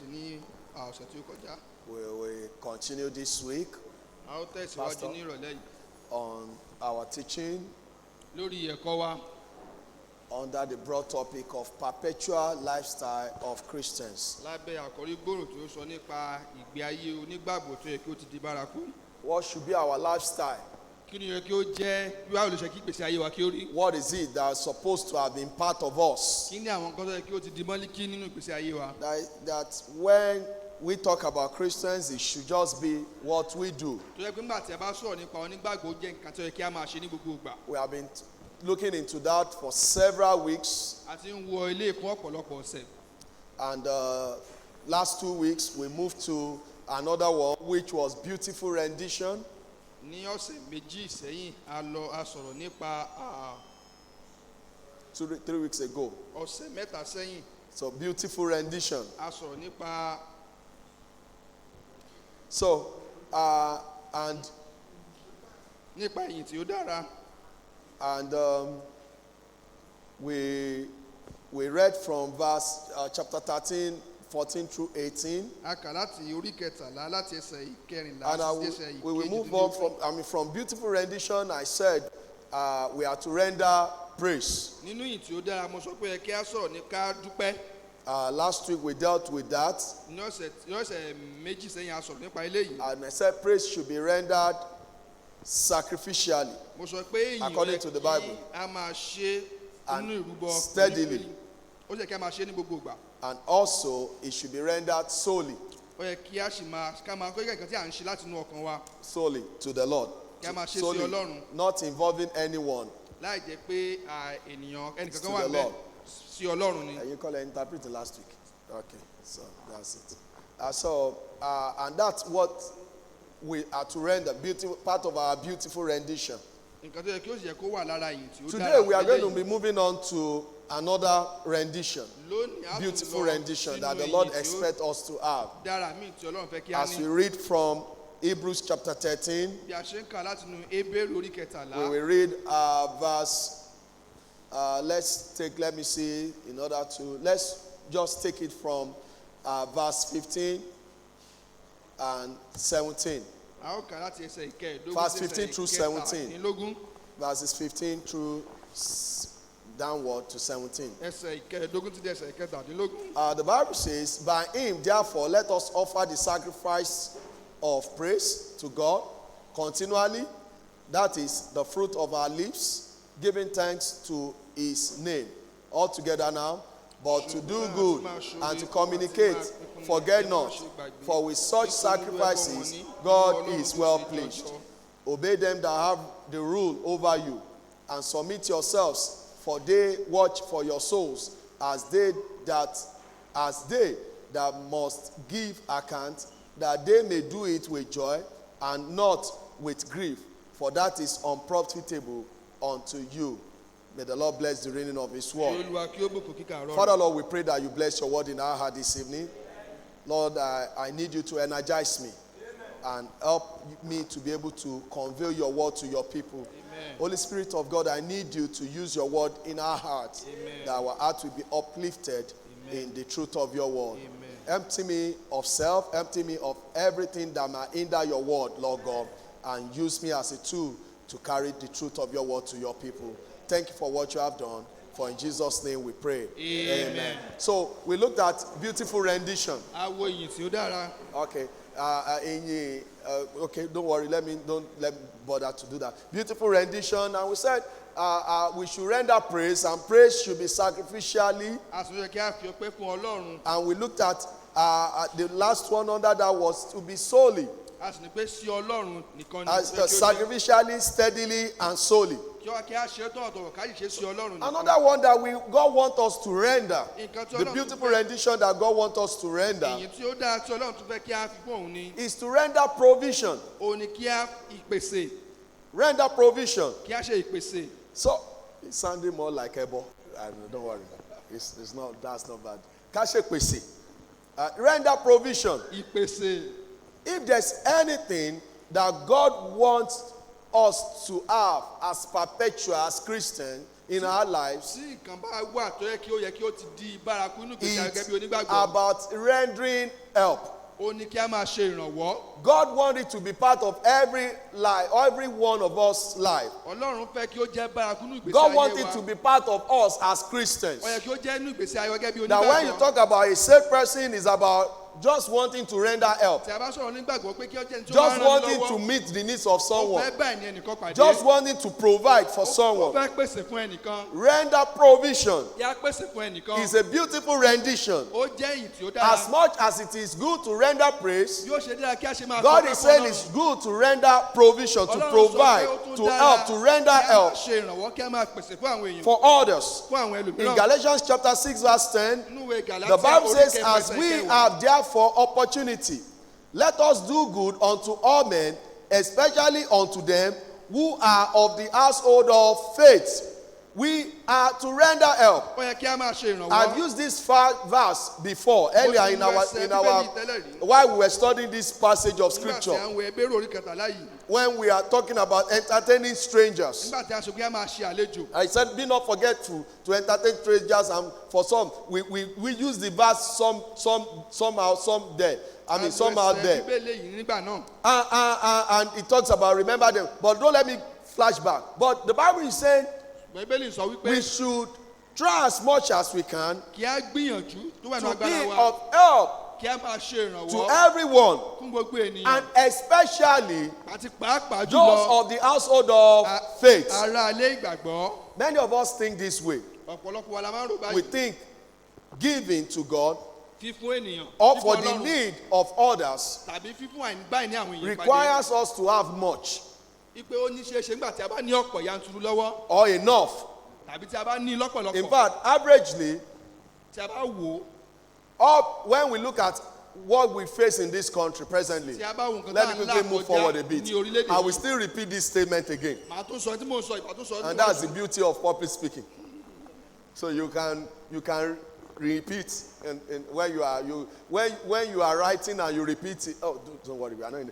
ṣe ní ọ̀sẹ̀ tí ó kọjá. We will continue this week A ó tẹ̀síwájú Pastor. ní ìrọ̀lẹ́ yìí on our teaching lórí ẹ̀kọ́ wa under the broad topic of perpetual lifestyle of Christians. Lábẹ́ àkọ́rí gbòòrò tí ó sọ nípa ìgbé ayé onígbàgbọ́ tó yẹ kí ó ti di bárakú. What should be our lifestyle? Kí ni ó yẹ kí ó jẹ́ bí wàá olùṣẹ́ kí ìgbésí ayé wa kí ó rí? What is it that is supposed to have been part of us? Kí ni àwọn nǹkan tó yẹ kí ó ti di mọ́líkì nínú ìgbésí ayé wa? That when we talk about Christians, it should just be what we do. Tó yẹ pé nígbà tí a bá sọ̀rọ̀ nípa onígbàgbọ́, ó jẹ́ nǹkan tó yẹ kí a máa ṣe ní gbogbo ìgbà. We have been looking into that for several weeks, A ti ń wo eléyìí fún ọ̀pọ̀lọpọ̀ ọ̀sẹ̀. And last 2 weeks we moved to another one, which was beautiful rendition. Ní ọ̀sẹ̀ 2 sẹ́yìn, a lọ a sọ̀rọ̀ nípa 2, 3 weeks ago. ọ̀sẹ̀ 3 sẹ́yìn. So beautiful rendition. A sọ̀rọ̀ nípa So, and nípa ìyìn tí ó dára. and we read from verse chapter 13, 14 through 18. A kà láti orí 13, láti ẹsẹ̀ 14 And I sí will, ẹsẹ̀ we will move on 18. from, I mean, from beautiful rendition. I said we are to render praise. Nínú ìyìn tí ó dára, mo sọ pé ó yẹ kí a sọ̀rọ̀ ní ká dúpẹ́. Last week we dealt with that, Ní ọ̀sẹ̀ 2 sẹ́yìn, a sọ̀rọ̀ nípa eléyìí. And I said praise should be rendered sacrificially Mo sọ pé ìyìn according yẹ to the kí Bible. a máa ṣe And nínú ìrúbọ steadily. Ó yẹ kí a máa ṣe ní gbogbo ìgbà. And also it should be rendered solely, Ó yẹ kí a sì máa ká máa kó nǹkan tí à ń ṣe láti inú ọkàn wa. Solely to the Lord, Kí a máa ṣe sí solely, Ọlọ́run. Not involving anyone. Láì jẹ́ pé ènìyàn ẹnìkankan To wà the ńbẹ̀, Lord. sí Ọlọ́run ni. You call it interpret last week. Okay, so that's it. So, and that's what we are to render, beautiful part of our beautiful rendition. Nǹkan tó yẹ kí ó sì yẹ kó wà lára ìyìn tí ó dára Today we are going to lélẹ́yìí. Be moving on to another rendition, Lónìí, a tún beautiful lọ rendition that sínú the Lord ìyìn tí ó expects us to have. dára míì tí Ọlọ́run fẹ́ kí a As ní. we read from Hebrews chapter 13, Bí a ṣe ń kà látinú Hébérù orí 13, we will read verse. Let's take, let me see, in order to, let's just take it from verse 15 and 17. A ó kà láti ẹsẹ̀ 15 Verse sí ẹsẹ̀ 15 through 17. 17. Verses 15 through downward to 17. Ẹsẹ̀ 15 títí ẹsẹ̀ 17. The Bible says, "By him, therefore, let us offer the sacrifice of praise to God continually, that is, the fruit of our lips, giving thanks to his name." All together now. "But to do good and to communicate, forget not, for with such sacrifices God is well pleased. Obey them that have the rule over you, and submit yourselves, for they watch for your souls, as they that must give account, that they may do it with joy and not with grief, for that is unprofitable unto you." May the Lord bless the reading of his Kí word. Olúwa kí ó bùkún kíkà ọ̀rọ̀ Father, rẹ̀. Lord, we pray that you bless your word in our heart this evening. Lord, I need you to energize me and help me to be able to convey your word to your people. Amen. Holy Spirit of God, I need you to use your word in our hearts, Amen. That our heart will be uplifted Amen. In the truth of your word. Amen. Empty me of self, empty me of everything that might hinder your word, Lord God, and use me as a tool to carry the truth of your word to your people. Thank you for what you have done. For in Jesus' name we pray. Amen. So we looked at beautiful rendition. A wo ìyìn tí ó dára. Okay. Okay, don't worry. Let me don't let me bother to do that. Beautiful rendition, and we said we should render praise, and praise should be sacrificially. A sì yẹ kí a fi ọpẹ́ fún Ọlọ́run. And we looked at the last one under that was to be solely, A sì ní pé sí Ọlọ́run nìkan ni as ó yẹ kí ó jẹ́. sacrificially, steadily, and solely. Kí a ṣe tọ̀wọ̀tọ̀wọ̀, ká sì ṣe sí Ọlọ́run nìkan. Another one that we God wants us to render, Nǹkan tí the Ọlọ́run beautiful tún fẹ́ rendition that God wants us to render, ìyìn tí ó dára tí Ọlọ́run tún fẹ́ kí a fi fún òun ni is to render provision. Òun ni kí a ìpèsè. Render provision. Kí a ṣe ìpèsè. So it's sounding more like ẹbọ. Don't worry. It's not, that's not bad. Ká ṣe pèsè. Render provision. Ìpèsè. If there's anything that God wants us to have as perpetual as Christians in our lives, Tí nǹkan bá wà tó yẹ kí ó yẹ kí ó ti di bárakú nínú ìgbésí ayé gẹ́gẹ́ it's bí onígbàgbọ́, about rendering help. ó ní kí a máa ṣe ìrànwọ́. God wants it to be part of every life, every one of us life. Ọlọ́run fẹ́ kí ó jẹ́ bárakú nínú ìgbésí God ayé wants wa. it to be part of us as Christians. Ó yẹ kí ó jẹ́ nínú ìgbésí ayé wa gẹ́gẹ́ bí That when you onígbàgbọ́. talk about a saved person, is about just wanting to render help, Tí a bá sọ̀rọ̀ nígbàgbọ́ pé kí ó jẹ́ ní tí ó just máa ń ràn wanting ní to lọ́wọ́, meet the needs of ó someone, fẹ́ bá ẹni ẹnìkan pàdé, just wanting to provide for ó someone, fẹ́ pèsè fún ẹnìkan, render provision kí á pèsè fún ẹnìkan, is a beautiful rendition. ó jẹ́ ìyìn tí ó dára. As much as it is good to render praise, Bí ó ṣe dára kí a ṣe máa God fọpẹ́ is fún saying Ọlọ́run. it's good to render provision, to Ọlọ́run sọ pé ó provide, tún to dára help, to render kí a máa help ṣe ìrànwọ́, kí a máa pèsè fún àwọn èèyàn, for others. fún àwọn In ẹlòmíràn. Galatians chapter 6, verse 10, Nínú ìwé the Gàlátíà Bible orí says, kẹfà "As ẹsẹ̀ we kẹwàá. have therefore opportunity, let us do good unto all men, especially unto them who are of the household of faith." We are to render help. Ó yẹ kí a máa ṣe ìrànwọ́. I've used this verse before, earlier in our, in our while we were studying this passage of Nígbà tí scripture, à ń wo Hébérù orí kẹtàlá yìí, when we are talking about entertaining strangers. nígbà tí a sọ pé a máa ṣe àlejò, I said, "Be not forgetful to entertain strangers," and for some, we use the verse somehow, some there. I mean, somehow A lo ẹsẹ̀ there. Bíbélì yìí nígbà náà. And it talks about remember them. But don't let me flash back. But the Bible is saying Bíbélì sọ wípé we should try as much as we can kí a gbìyànjú tó wà ní to agbára be wa, of help kí a máa ṣe to ìrànwọ́ everyone, fún gbogbo ènìyàn, and especially àti pàápàá those jùlọ of the household of faith. ará ilé ìgbàgbọ́. Many of us think this way. Ọ̀pọ̀lọpọ̀ wa la máa ń rò We báyìí. think giving to God Fífún ènìyàn, or fífún for the Ọlọ́run, need of others tàbí fífún àìnígbà ní àwọn èèyàn pàdé, requires us to have much wípé ó ní ṣeéṣe nígbà tí a bá ní ọ̀pọ̀ yanturu lọ́wọ́, or enough. tàbí tí a bá ní lọ́pọ̀lọpọ̀. In fact, averagely, Tí a bá wò ó, up when we look at what we face in this country presently, tí a bá wo nǹkan let tá me à ń là quickly move forward a kọjá bit. ní orílẹ̀-èdè I will yìí, still repeat this statement again. màá tún sọ tí mò ń sọ, ìbá tún sọ tí And mò ń that's sọ. the beauty of public speaking. So you can repeat and when you are you when you are writing and you repeat it. Oh, don't worry, we are not in.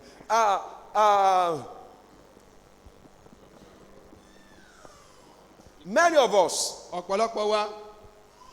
Many of us, Ọ̀pọ̀lọpọ̀ wa,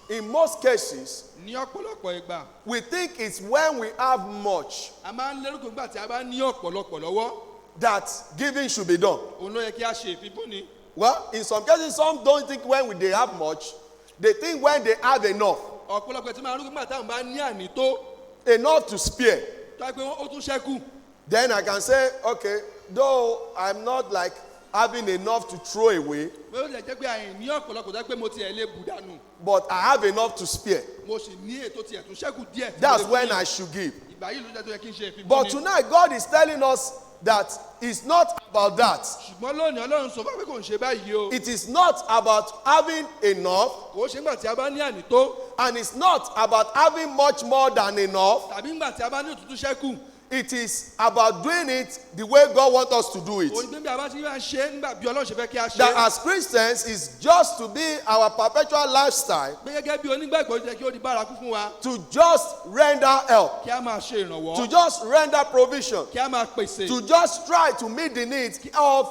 in most cases, ní ọ̀pọ̀lọpọ̀ ìgbà, we think it's when we have much a máa ń lérò pé nígbà tí a bá ní ọ̀pọ̀lọpọ̀ lọ́wọ́, that giving should be done. òun ló yẹ kí a ṣe ìfifúnni. Well, in some cases, some don't think when they have much. They think when they have enough. Ọ̀pọ̀lọpọ̀ tí máa ń rò pé nígbà táwọn bá ní àní tó, Enough to spare. tó yẹ pé ó tún ṣẹ́kù. Then I can say, okay, though I'm not like having enough to throw away, Pé ó lè jẹ́ pé àìní ọ̀pọ̀lọpọ̀ tó yẹ pé mo tiẹ̀ lè bù dànù, but I have enough to spare. mo sì ní ètò tiẹ̀ tún ṣẹ́kù díẹ̀ tí mo That's lè when fún I yàn. should give. Ìgbà yìí ló jẹ́ tó yẹ kí n ṣe ìfifúnni. But tonight, God is telling us that it's not about that. Ṣùgbọ́n lónìí Ọlọ́run sọ fún wa pé kò ń ṣe báyìí o. It is not about having enough, Kò ṣe nígbà tí a bá ní àní tó, and it's not about having much more than enough. tàbí nígbà tí a bá ní òtútù ṣẹ́kù. It is about doing it the way God wants us to do it. Òun ni pé bí a bá ṣe máa ṣe é nígbà bí Ọlọ́run ṣe fẹ́ kí a ṣe That é. as Christians is just to be our perpetual lifestyle, Pé gẹ́gẹ́ bí onígbàgbọ́ ó jẹ́ kí ó di bárakú fún wa, to just render help, kí a máa ṣe ìrànwọ́, to just render provision, kí a máa pèsè, to just try to meet the needs of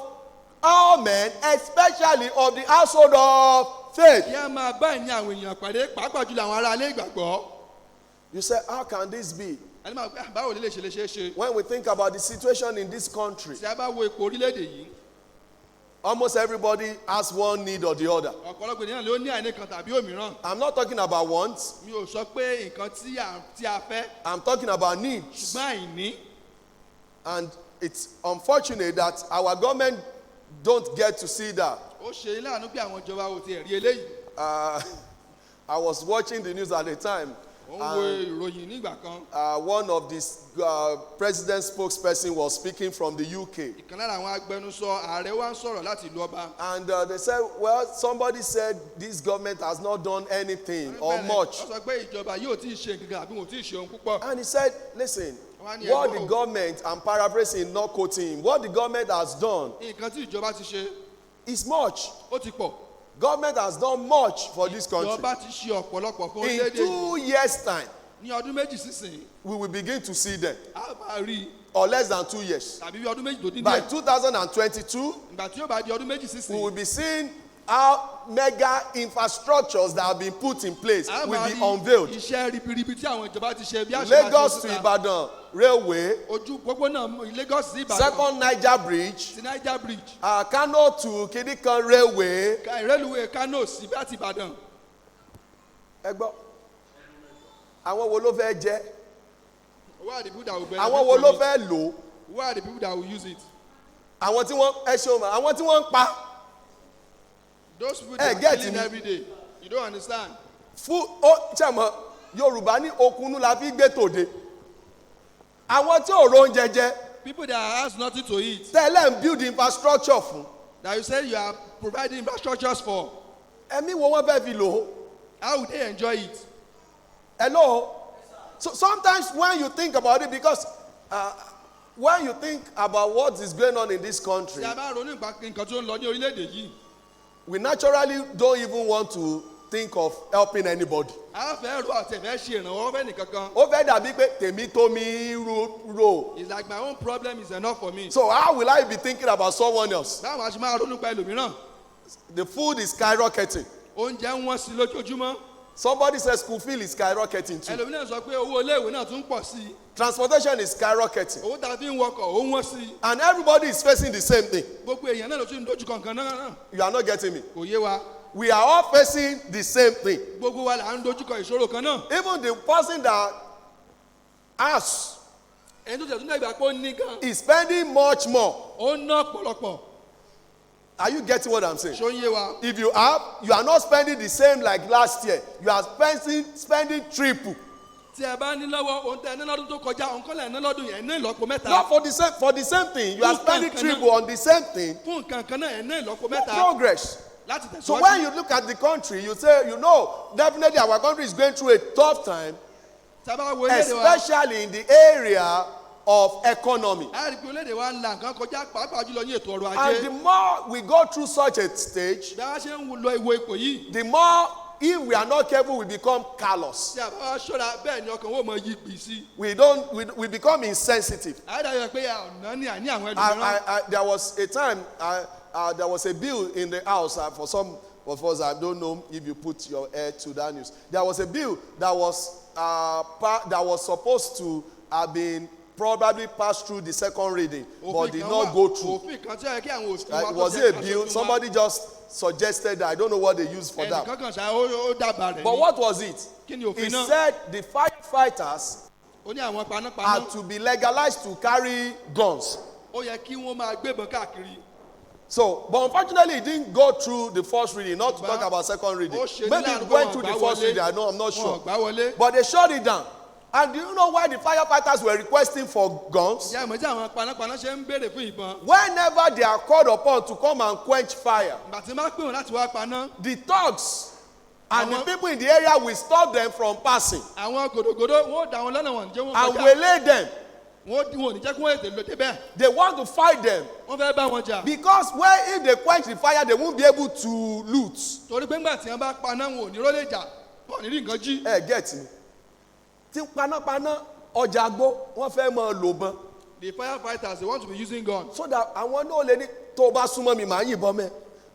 all men, especially of the household of faith. kí a máa bá ìní àwọn èèyàn pàdé, pàápàá jùlọ àwọn ará ilé ìgbàgbọ́. You say, how can this be? Ẹni máa gbé, báwo lè ṣe lè ṣeé ṣe? When we think about the situation in this country, Tí a bá wo ipò orílẹ̀-èdè yìí, almost everybody has one need or the other. ọ̀pọ̀lọpọ̀ ènìyàn ló ní àìní kan tàbí òmíràn. I'm not talking about wants, Mi ò sọ pé nǹkan tí a fẹ́, I'm talking about needs. ṣùgbọ́n àìní. And it's unfortunate that our government don't get to see that. Ó ṣe láàánú pé àwọn ìjọba ò tiẹ̀ rí eléyìí. I was watching the news at the time. Ó ń wo ìròyìn nígbà kan. One of the president's spokesperson was speaking from the UK. Ìkan lára àwọn agbẹnusọ ààrẹ wa ń sọ̀rọ̀ láti ìlú ọba. And they said, well, somebody said this government has not done anything or Bẹ́ẹ̀ ni, much. wọ́n sọ pé ìjọba yóò tí ì ṣe nǹkan kan àbí wọn ò tí ì ṣe ohun púpọ̀. And he said, listen, Wọ́n á ní what ẹgbọ́ the o. government, I'm paraphrasing, not quoting him, what the government has done Nǹkan tí ìjọba ti ṣe, is much. ó ti pọ̀. Government has done much for this country. Ìjọba ti ṣe ọ̀pọ̀lọpọ̀ fún In orílẹ̀-èdè yìí. 2 years' time, Ní ọdún 2 sísìn, we will begin to see them, a máa rí i, or less than 2 years. tàbí bí ọdún 2 tó dín By díẹ̀. 2022, Ìgbà tí yóò bá di ọdún 2 we sísìn, will be seeing how mega infrastructures that have been put in place A will máa be rí unveiled. iṣẹ́ ribiribi tí àwọn ìjọba ti ṣe bí a ṣe máa ṣe Lagos to síta. Ibadan Railway, Ojú pópónà Lagos sí Ìbàdàn. Second Niger Bridge, Sí Niger Bridge. Kano to Kinikan Railway. Rélùwé Kano sí láti Ìbàdàn. Ẹ gbọ́, àwọn wo ló fẹ́ jẹ́? Who are the people that will benefit Àwọn wo ló from it? fẹ́ lò ó? Who are the people that will use it? Àwọn tí wọ́n, ẹ ṣeun ma, àwọn tí wọ́n ń pa Those people Eh, that are get killing me. every day. You don't understand. Fún ó ṣẹ̀mọ̀ Yorùbá ní okunú la fi gbé tòde. Àwọn tí ò róúnjẹ jẹ People that has nothing to eat. tẹ́lẹ̀ ń build infrastructure fún. That you say you are providing infrastructures for. Ẹ̀mí wo wọ́n fẹ́ fi lò ó? How would they enjoy it? Hello? So sometimes when you think about it, because when you think about what is going on in this country, Tí a bá ronú nípa nǹkan tó ń lọ ní orílẹ̀-èdè yìí, we naturally don't even want to think of helping anybody. a fẹ́ ro àti ẹ̀fẹ́ ṣe ìrànwọ́ fẹ́ nìkankan. Ó fẹ́ dàbí pé tèmi tó mi ro. It's like my own problem is enough for me. So how will I be thinking about someone else? Báwo a ṣe máa ronú pa ẹlòmíràn? The food is skyrocketing. Oúnjẹ ń wọ́n sí lójoojúmọ́. Somebody says school fee is skyrocketing too. Ẹlòmíràn sọ pé owó iléèwé náà tún pọ̀ sí i. Transportation is skyrocketing. Owó tá a fi ń wọkọ̀ ó wọ́n sí i. And everybody is facing the same thing. Gbogbo èèyàn náà ló tún ń dojú kan nǹkan náà. You are not getting me. Kò yé wa. We are all facing the same thing. Gbogbo wa là ń dojú kọ ìṣòro kan náà. Even the person that asks Ẹni tó tẹ̀sán dàgbà pé ó ní gan. is spending much more. Ó ń ná ọ̀pọ̀lọpọ̀. Are you getting what I'm saying? Ṣó ń yé wa? If you have, you are not spending the same like last year. You are spending triple. Tí ẹ bá ní lọ́wọ́, ohun tẹ́ ẹ ní lọ́dún tó kọjá, òun kọ́ lẹ̀ ní lọ́dún yẹn, ẹ ní ìlọ́po mẹ́ta. Not for the same thing. You are Fún spending nǹkan kan triple on the same thing. Fún nǹkan kan náà, ẹ ní ìlọ́po No mẹ́ta. progress. Láti So tẹ̀síwájú. when you look at the country, you say, definitely our country is going through a tough time, Tá a bá wo orílẹ̀-èdè wa, especially in the area of economy. a rí i pé orílẹ̀-èdè wa ń la nǹkan kọjá pàápàá jùlọ ní ètò ọrọ̀ And ajé. the more we go through such a stage, Bí a ṣe ń lọ ìwo ipò yìí, the more, if we are not careful, we become callous. tí a bá wá ṣọ́ra bẹ́ẹ̀ ni ọkàn wo mọ yí gbì sí. We don't, we become insensitive. Àyẹ̀dàyọ̀ pé ọ̀nà ní àní àwọn I, ẹlòmíràn. There was a time, there was a bill in the house for some of us, I don't know if you put your ear to that news. There was a bill that was supposed to have been probably passed through the second reading, but did kan not wà- go through. Òfin kan tí ó yẹ kí àwọn òfin wa tó Was jẹ́ it a aṣojú bill? wa. Somebody just suggested that. I don't know what they used for that. Ẹnìkan kan ṣá ó dábàá rẹ̀ But ni. what was it? Kí ni òfin It náà? said the firefighters Ó ní àwọn panápaná. are to be legalized to carry guns. Ó yẹ kí wọ́n máa gbébọn káàkiri. So, but unfortunately, it didn't go through the first reading, not to talk about second reading. Ó ṣe ní Maybe láàánú it pé went wọn through gbà the first wọlé. reading, I know, I'm not Wọn sure. gbà wọlé. But they shut it down. And do you know why the firefighters were requesting for guns? Ìyá ìmọ̀ tí àwọn panápaná ṣe ń béèrè fún ìbọn. Whenever they are called upon to come and quench fire, Ìgbà tí wọ́n bá pè wọ́n láti wá paná, the thugs and the Àwọn- people in the area will stop them from passing àwọn gòdògòdò wọ́n ó dá wọn lọ́nà wọn ò ní jẹ́ wọ́n and kọjá. waylay them. Wọ́n ó wọn ò ní jẹ́ kí wọ́n ètè lọ débẹ̀. They want to fight them Wọ́n fẹ́ bá wọn jà. because when if they quench the fire, they won't be able to loot. Torí pé ńgbà tí wọ́n bá paná wọn ò ní rólé jà, wọn ò ní rí nǹkan jí. Ẹ get me? Tí panápaná ọjà gbó wọ́n fẹ́ máa lò bọn The firefighters, they want to be using guns. so that àwọn náà lè ní tó o bá súnmọ́ mi màá yìnbọn mẹ́.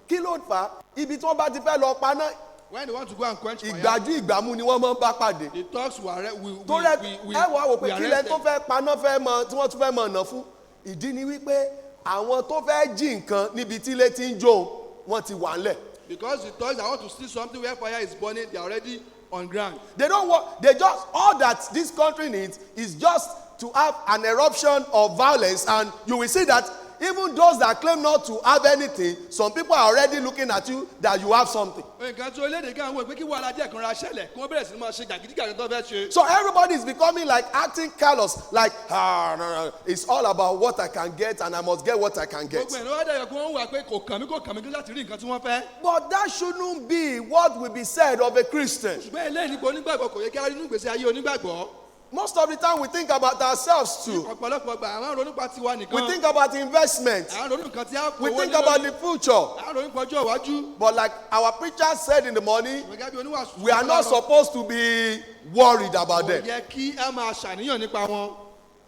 Kí ló fà á? Ibi tí wọ́n bá ti fẹ́ lọ paná, When they want to go and quench fire, ìgbájú ìgbàmú ni wọ́n máa ń bá pàdé. the thugs were arre we Tó we rẹ we we ẹ wàá wò pé we kí lẹ tó arrested. fẹ́ paná fẹ́ mọ tí wọ́n tún fẹ́ mọ ọ̀nà fún. Ìdí ni wípé àwọn tó fẹ́ jí nǹkan níbi tí ilé ti ń jó wọ́n ti wà ńlẹ̀. Because the thugs that want to steal something where fire is burning, they are already on ground. They don't want, they just, all that this country needs is just to have an eruption of violence, and you will see that even those that claim not to have anything, some people are already looking at you that you have something. Nǹkan tí orílẹ̀-èdè kan wọ̀ pé kí wàhálà díẹ̀ kan ra ṣẹlẹ̀ kí wọ́n bẹ̀rẹ̀ sí ní máa ṣe jàgídíjàgan tó fẹ́ ṣe. So everybody is becoming like acting callous, like, ah, no, no, it's all about what I can get and I must get what I can get. Gbogbo ẹ̀ ló wá dàgbà kí wọ́n wà pé kò kàn mí kò kàn mí kí láti rí nǹkan tí wọ́n fẹ́. But that shouldn't be what will be said of a Christian. Ṣùgbọ́n eléyìí nípa onígbàgbọ́ kò yẹ kí á rí inú ìgbésí ayé onígbàgbọ́. Most of the time we think about ourselves too. Ọ̀pọ̀lọpọ̀ gbà àwọn ronú pa tiwa We nìkan. think about investment. À ń ronú nǹkan tí a We fowó think lé about lórí. the future. À ń ronú nípa ọjọ́ iwájú. But like our preacher said in the morning, Gẹ́gẹ́ bí oníwàásù we are not supposed to be worried about kò them. yẹ kí a máa ṣàníyàn nípa wọn.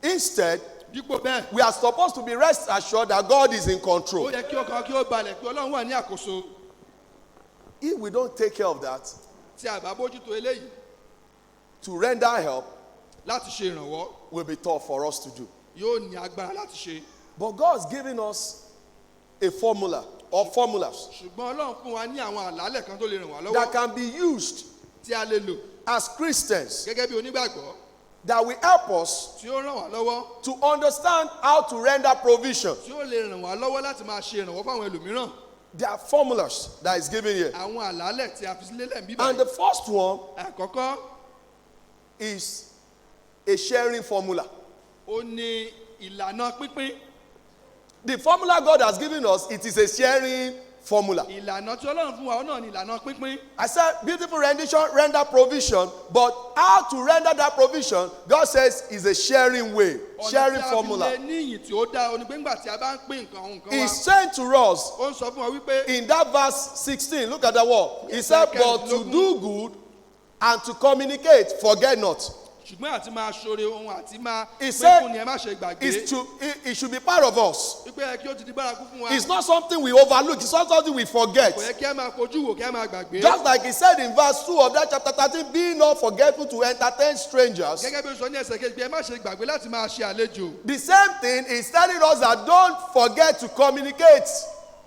Instead, Dípò bẹ́ẹ̀, we are supposed to be rest assured that God is in ó control. yẹ kí ọkàn kí ó balẹ̀ pé Ọlọ́run wà ní àkóso. If we don't take care of that, Tí a bá bójútó eléyìí, to render help láti ṣe ìrànwọ́ will be tough for us to do. yóò ní agbára láti ṣe. But God's giving us a formula or formulas Ṣùgbọ́n Ọlọ́run fún wa ní àwọn àlàálẹ̀ kan tó lè ràn wá that lọ́wọ́ can be used tí a lè lò as Christians gẹ́gẹ́ bí onígbàgbọ́ that will help us tí ó ràn wá lọ́wọ́ to understand how to render provision. tí ó lè ràn wá lọ́wọ́ láti máa ṣe ìrànwọ́ fáwọn ẹlòmíràn. There are formulas that is given here. Àwọn àlàálẹ̀ tí a fi sílẹ̀ ń bíbá And the first one àkọ́kọ́ is a sharing formula. ó ní ìlànà pínpín. The formula God has given us, it is a sharing formula. Ìlànà tí Ọlọ́run fún wa, ó náà ní ìlànà pínpín. I said, beautiful rendition, render provision, but how to render that provision, God says, is a sharing way, Ọ̀nà sharing tí a fi formula. lè ní ìyìn tí ó dá oní pé ńgbà tí a bá ń pín nǹkan ohun kan wa, He's saying to us ó ń sọ fún wa wípé in that verse 16, look at that word. He said, but to do good and to communicate, forget not. Ṣùgbọ́n àti máa ṣoore ohun àti máa He pín said fún ni ẹ má ṣe gbàgbé. It should be part of us. Wípé ẹ kí ó ti di bárakú fún wa. It's not something we overlook, it's not something we forget. Kò yẹ kí ẹ máa fojú wò kí ẹ máa gbàgbé. Just like he said in verse 2 of that chapter 13, be not forgetful to entertain strangers. Gẹ́gẹ́ bí ó sọ ní ẹsẹ̀ kejì pé ẹ má ṣe gbàgbé láti máa ṣe àlejò. The same thing is telling us that don't forget to communicate.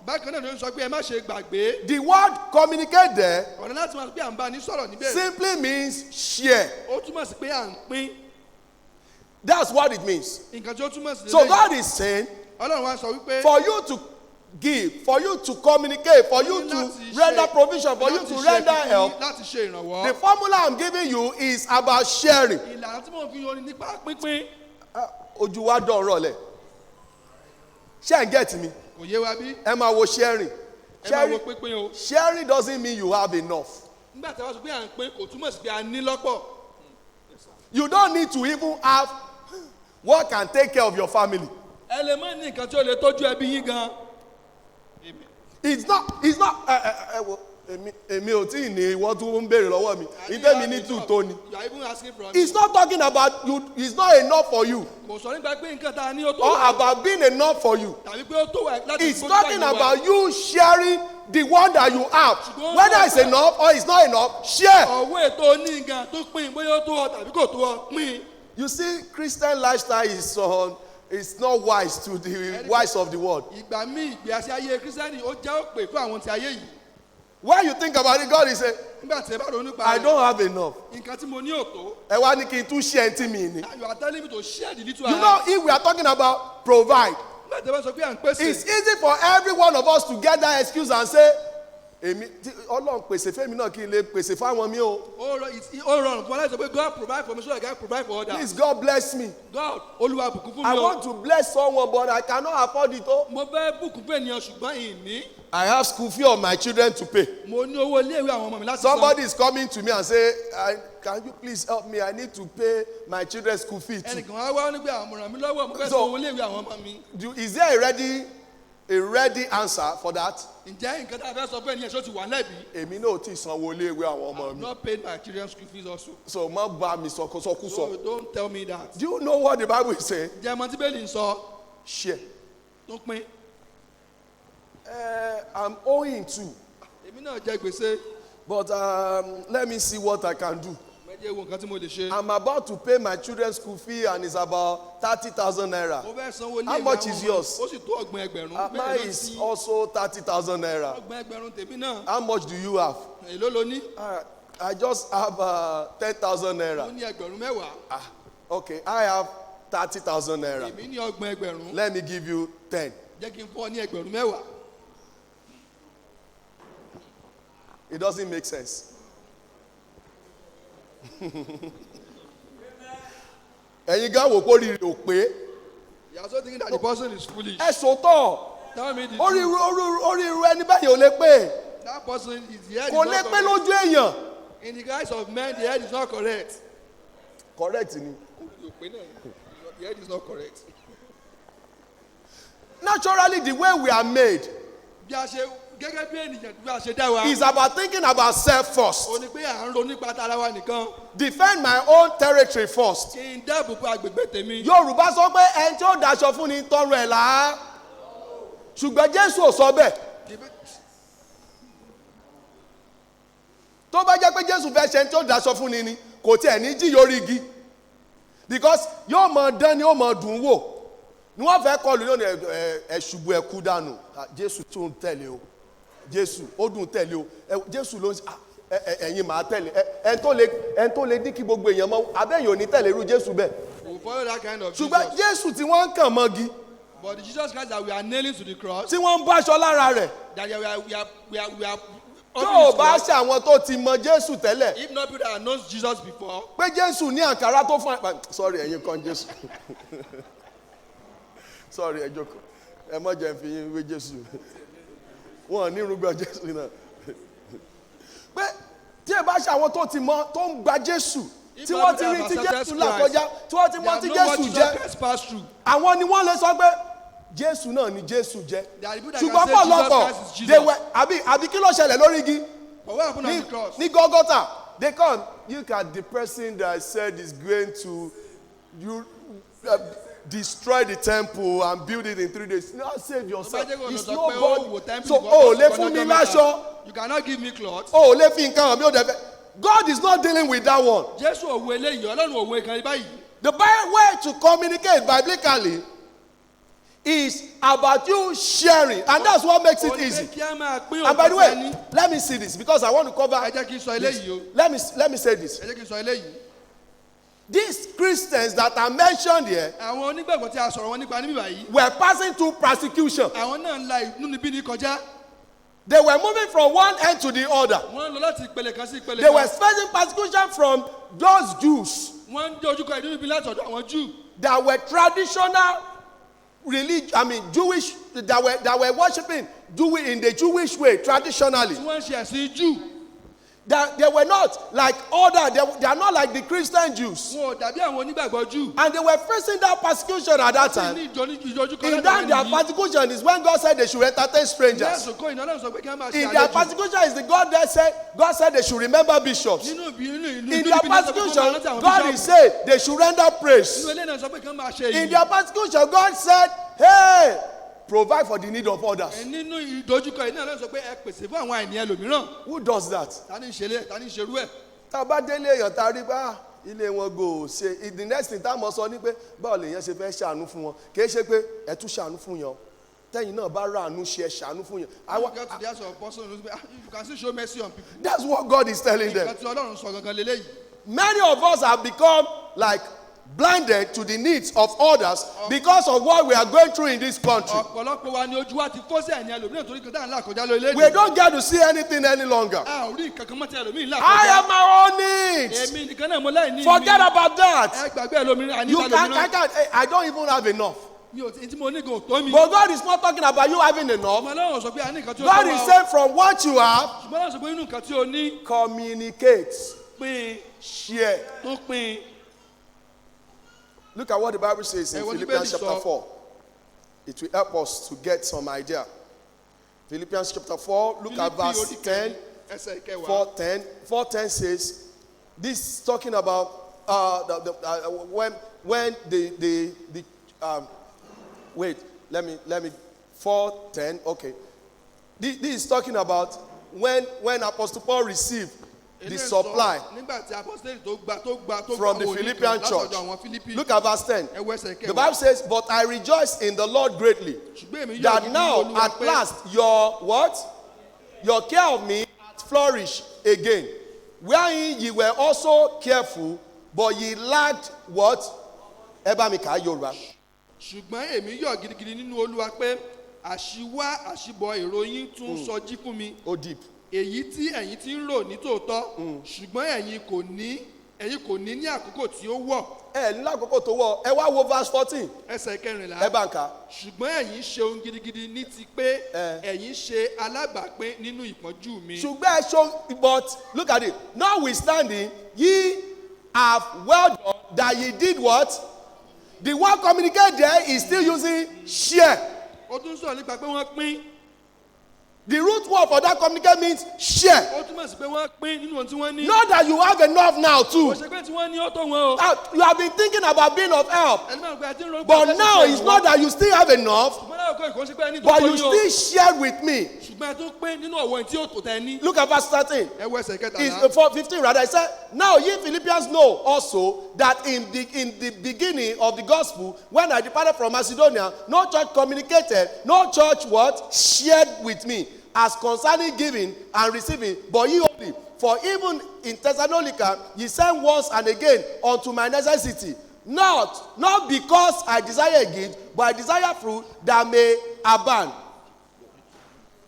Bákan náà ló ń sọ pé ẹ má ṣe gbàgbé. The word communicate there Ọ̀nà láti máa sọ pé à ń bá ní sọ̀rọ̀ níbẹ̀, simply means share. ó túmọ̀ sí pé à ń pín. That's what it means. Nǹkan tí ó túmọ̀ sí So lélẹ́yìí. God is saying, Ọlọ́run wa sọ wípé for you to give, for you to communicate, for you to láti render provision, for you láti to ṣe render kíkún, help, láti ṣe ìrànwọ́, the formula I'm giving you is about sharing. Ìlànà tí mò ń fi yọ ni nípa pínpín. Ah, ojú wa dọ̀rọ̀ lẹ̀. Ṣé ẹ̀ ń get mi? Kò yé wa bí? Ẹ máa wo sharing. Ẹ máa wo Sharing, pínpín o. sharing doesn't mean you have enough. Nígbà tí a bá sọ pé à ń pín, kò túmọ̀ sí pé a ní lọ́pọ̀. You don't need to even have what can take care of your family. Ẹ lè má ní nǹkan tí ó lè tọ́jú ẹbí yín gan. It's not, ẹ wo, èmi ò tí ì ní, ìwọ tún ń béèrè lọ́wọ́ mi. Ìtẹ́mi ní tù tó ni. You are even asking from It's not talking about you, it's not enough for you Kò sọ nípa pé nǹkan tá a ní ó tó or wà about being enough for you. tàbí pé ó tó wà láti It's gbójú talking àyè wa. about you sharing the one that you have. Whether it's enough or it's not enough, share. Ọ̀wọ́ ètò onígan tó pín, bóyá ó tó ọ tàbí kò tó ọ, pín. You see, Christian lifestyle is not wise to the wise of the world. Ìgbà míì, ìgbé ayé ayé Kírísítẹ́nì ó jẹ́ òpè fún àwọn tí ayé yìí. When you think about it, God is saying, Nígbà tí ẹ bá ronú nípa I rẹ̀, don't have enough. nǹkan tí mo ní ò tó. Ẹ wá ní kí n tún ṣe ẹni tí mi ní. You are telling me to share the little I You know, have. if we are talking about provide, Nígbà tí ẹ bá sọ pé à ń pèsè, it's easy for every one of us to get that excuse and say, èmi tí Ọlọ́run pèsè fẹ́mi náà kí n lè pèsè fáwọn mi o. Ó rọrùn fún wa láti sọ pé God provide for me so that I can provide for others. Please, God bless me. God, Olúwa bùkún fún I mi o. want to bless someone, but I cannot afford it o. Mo fẹ́ bùkún fún ènìyàn ṣùgbọ́n ìní. I have school fee of my children to pay. Mo ní owó iléèwé àwọn ọmọ mi láti san. Somebody is coming to me and say, can you please help me? I need to pay my children's school fee too. Ẹnìkan wá wá nígbà àwọn ràn mí lọ́wọ́, mo fẹ́ san owó iléèwé àwọn ọmọ mi. Is there a ready answer for that? Ǹjẹ́ nǹkan tá a fẹ́ sọ fún ènìyàn ṣó ti wà lẹ́bi? Èmi náà ò tí ì sanwó iléèwé àwọn ọmọ mi. Not paid my children's school fees also. So má bá mi sọkúsọ. So don't tell me that. Do you know what the Bible is saying? Ǹjẹ́ ọmọ tí Bẹ́ẹ̀lì ń sọ Share. tó pín? I'm owing too, Èmi náà jẹ gbèsè. but let me see what I can do. Mẹ́jẹ̀ wo nǹkan tí mo lè ṣe. I'm about to pay my children's school fee and it's about 30,000 naira. Mo fẹ́ sanwó ilé How ìwé much àwọn is ọmọ mi. yours? Ó sì tó 30,000. Mine Mélòó is sí also 30,000 naira. 30,000 tèmi náà. How much do you have? Èló lo ní? I just have 10,000 Mo naira. ní 10,000. Ah, okay, I have 30,000 naira. Èmi ní 30,000. Let me give you 10. Jẹ́ kí n fún ọ ní 10,000. It doesn't make sense. Ẹ̀yin gan wò pé orí rẹ̀ ò pé. You are so thinking that the person is foolish. Ẹ sòótọ́. Tell me the Orí truth. irú ẹni bẹ́ẹ̀ yẹn ò lè pé. That person is the head Kò is lè not pé correct. lójú èèyàn. In the eyes of men, the head is not correct. Correct ni. The head is not correct. Naturally, the way we are made Bí a ṣe gẹ́gẹ́ bí ènìyàn, bí a ṣe dá wa, is about thinking about self first. ó ní pé à ń ronú nípa tara wa nìkan. Defend my own territory first. Kí n dáàbò bo agbègbè tèmi. Yorùbá sọ pé ẹni tí ó daṣọ fún ni tọrọ ẹ̀ là á. Ṣùgbọ́n Jésù ò sọ bẹ́ẹ̀. Tó bá jẹ́ pé Jésù fẹ́ ṣe ẹni tí ó daṣọ fún ni ni, kò tiẹ̀ ní jí yorí igi. Because yóò mọ dán ni, ó mọ dùn wò. Ni wọ́n fẹ́ kọlù yóò ní ẹ ṣubú, ẹ kú dànù. Ah, Jésù tún tẹ̀lé o. Jésù ó dùn tẹ̀lé o. Jésù ló ń ah, ẹ̀yin màá tẹ̀lé. Ẹni tó lè dín kí gbogbo èèyàn mọ́, abẹ́yìn ò ní tẹ̀lé irú Jésù bẹ́ẹ̀. We will follow that kind of Ṣùgbọ́n Jesus. Jésù tí wọ́n ń kàn mọ́gi, But the Jesus Christ that we are nailing to the cross, tí wọ́n ń báṣọ lára rẹ̀, that we are tó o bá ṣe àwọn tó ti mọ Jésù tẹ́lẹ̀, if not people that have known Jesus before, pé Jésù ní àǹkárá tó fún ẹ. Sorry, ẹ̀yin kan Jésù. Sorry, ẹ jókòó. Ẹ mọ̀ jẹ́ n fi yín wé Jésù. Wọn ò ní irúgbọ́n Jésù náà. Pé tí ẹ bá ṣe àwọn tó ti mọ, tó ń gba Jésù, tí wọ́n ti rí tí Jésù là kọjá, tí wọ́n ti they mọ have tí known what Jésù Jesus jẹ́, Christ passed through. àwọn ni wọ́n lè sọ pé Jésù náà ni Jésù jẹ́. There are people that can Ṣùgbọ́n say Jesus pọ̀lọpọ̀ Christ is Jesus. they were àbí kí ló ṣẹlẹ̀ lórí igi? But what happened on Ní the cross? ní Gọ́gọ́tà, they come, look at the person that said is going to you destroy the temple and build it in 3 days. Now save yourself. It's nobody. So o ò lè fún mi láṣọ, You cannot give me cloth. o ò lè fi nǹkan hàn mí, ò dẹ̀ fẹ́. God is not dealing with that one. Jésù ò wo eléyìí, Ọlọ́run ò wo ìkan báyìí. The way to communicate biblically is about you sharing, and that's what makes it Ó ní pé easy. kí á máa pín And by the òkú way, ẹni. let me see this because I want to cover. Ẹ jẹ́ kí n sọ eléyìí o. Let me say this. Ẹ jẹ́ kí n sọ eléyìí. These Christians that are mentioned here Àwọn onígbàgbọ́ tí a sọ̀rọ̀ wọn nípa níbí báyìí, were passing through persecution. àwọn náà ń la inúnibíni kọjá. They were moving from one end to the other. Wọ́n ń lọ láti ìpele kan sí ìpele They were kan. facing persecution from those Jews Wọ́n ń dojúkọ inúnibíni láti ọ̀dọ̀ àwọn Júù that were traditional religion, I mean Jewish, that were worshiping Jewish in the Jewish way traditionally. tí wọ́n ń ṣe ẹ̀sìn Júù. That they were not like other, they are not like the Christian Jews. Wọn ò dàbí àwọn onígbàgbọ́ Júù. And they were facing that persecution at that Sì time. ní ìdojúkọ In láti that àwọn their ènìyàn. persecution is when God said they should entertain Ní strangers. àsìkò ìná Ọlọ́run sọ pé kí wọ́n máa ṣe In their àlejò. persecution is the God that said God said they should remember bishops. Nínú ìbí nínú ìlú In their inúnibíni náà sọ pé kí wọ́n máa persecution, rántí àwọn God bíṣọ́ọ̀bù. is saying they should render praise. Nínú eléyìí náà sọ pé kí wọ́n máa ṣe In ìyìn. their persecution, God said, "Hey, provide for the need of others." Nínú ìdojúkọ yìí náà Ọlọ́run sọ pé ẹ pèsè fún àwọn àìní ẹlòmíràn. Who does that? Ta ní ṣe lé, ta ní ṣerú ẹ̀? Tá a bá délé èèyàn, tá a rí bá ilé wọn gò ṣe, the next thing tá a mọ̀ sọ ni pé báwo lèèyàn ṣe fẹ́ ṣàánú fún wọn. Kì í ṣe pé ẹ tún ṣàánú fún yàn, tẹ́yìn náà bá ràánú ṣe, ẹ ṣàánú fún yàn. You get to the house of person who say, "Ah, you can still show mercy on people." That's what God is telling them. Nǹkan tí Ọlọ́run sọ gangan leléyìí. Many of us have become like blinded to the needs of others because of what we are going through in this country. Ọ̀pọ̀lọpọ̀ wa ni ojú wa ti fọ́ sí àìní ẹlòmíràn torí kan tá à ń là kọjá lórílẹ̀-èdè. We don't get to see anything any longer. A ò rí nǹkan kan mọ́ tí ẹlòmíì ń là I kọjá. have my own needs. Èmi nìkan náà mo láìní mi. Forget about that. Ẹ gbàgbé ẹlòmíràn, àní You can, I ẹlòmíràn. can, I don't even have enough. Mi ò tí mo ní gan ò tó mi. But God is not talking about you having enough. Ọmọ Ọlọ́run sọ pé a ní nǹkan tí ó tó God wa is o. saying from what you have, Ṣùgbọ́n Ọlọ́run sọ pé nínú nǹkan tí o ní, communicate, pín, share. tó pín. Look at what the Bible says in Ẹ wo tí Philippians Bíbélì chapter sọ. 4. It will help us to get some idea. Philippians chapter 4, look at Fílípì verse orí 10. kẹrin, ẹsẹ̀ ìkẹwàá. 4:10. 4:10 says, this is talking about the when the wait, let me 4:10, okay. This is talking about when Apostle Paul received the Eléyìí sọ supply nígbà tí apostoli tó gba from the òní kan Philippian látọ̀dọ̀ church. àwọn Fílípì. Look at verse 10. Ẹ wo ẹsẹ̀ The kẹwàá. Bible says, "But I rejoice in the Lord greatly, Ṣùgbọ́n èmi yọ̀ that nínú now Olúwa at pé last your what? Your care of me hath flourished again. Wherein ye were also careful, but ye lacked what?" Ẹ bá mi kà á Yorùbá. Ṣùgbọ́n èmi yọ̀ gidigidi nínú Olúwa pé àṣìwá àṣìbọ̀ èrò yín tún sọjí fún mi, Ó deep. èyí tí ẹ̀yin ti ń rò ní tòótọ́, ṣùgbọ́n ẹ̀yin kò ní ní àkókò tí ó wọ̀. Ẹ ní lákòókò tó wọ̀. Ẹ wá wo verse 14. Ẹsẹ̀ kẹrìnlá. Ẹ bá ń kà á. Ṣùgbọ́n ẹ̀yin ṣe ohun gidigidi ní ti pé Eh. ẹ̀yin ṣe alábàápín nínú ìpọ́njú mi. Ṣùgbọ́n ẹ ṣo, but look at it. "Notwithstanding, ye have well done that ye did what?" The word communicate there is still using share. Ó tún sọ̀rọ̀ nípa pé wọ́n pín. The root word for that communicate means share. Ó túmọ̀ sí pé wọ́n pín nínú ohun tí wọ́n ní. Not that you have enough now too. Kò ṣe pé tí wọ́n ní ó tó wọn o. Ah, you have been thinking about being of help. Ẹni máa ń pẹ́ àti ń ronú But now it's not that you still have enough. Ṣùgbọ́n Báwo kò ṣe pé ẹni tó But tó you yín o. still shared with me. Ṣùgbọ́n ẹ tún pín nínú ọ̀wọ́ tí ó tó tẹ ní. Look at verse 13. Ẹ wo ẹsẹ̀ Is kẹtàlá. 15 rather. He said, "Now ye Philippians know also that in the beginning of the gospel, when I departed from Macedonia, no church communicated, no church what? Shared with me as concerning giving and receiving, but ye only. For even in Thessalonica, ye sent once and again unto my necessity. Not because I desire a gift, but I desire fruit that may abound."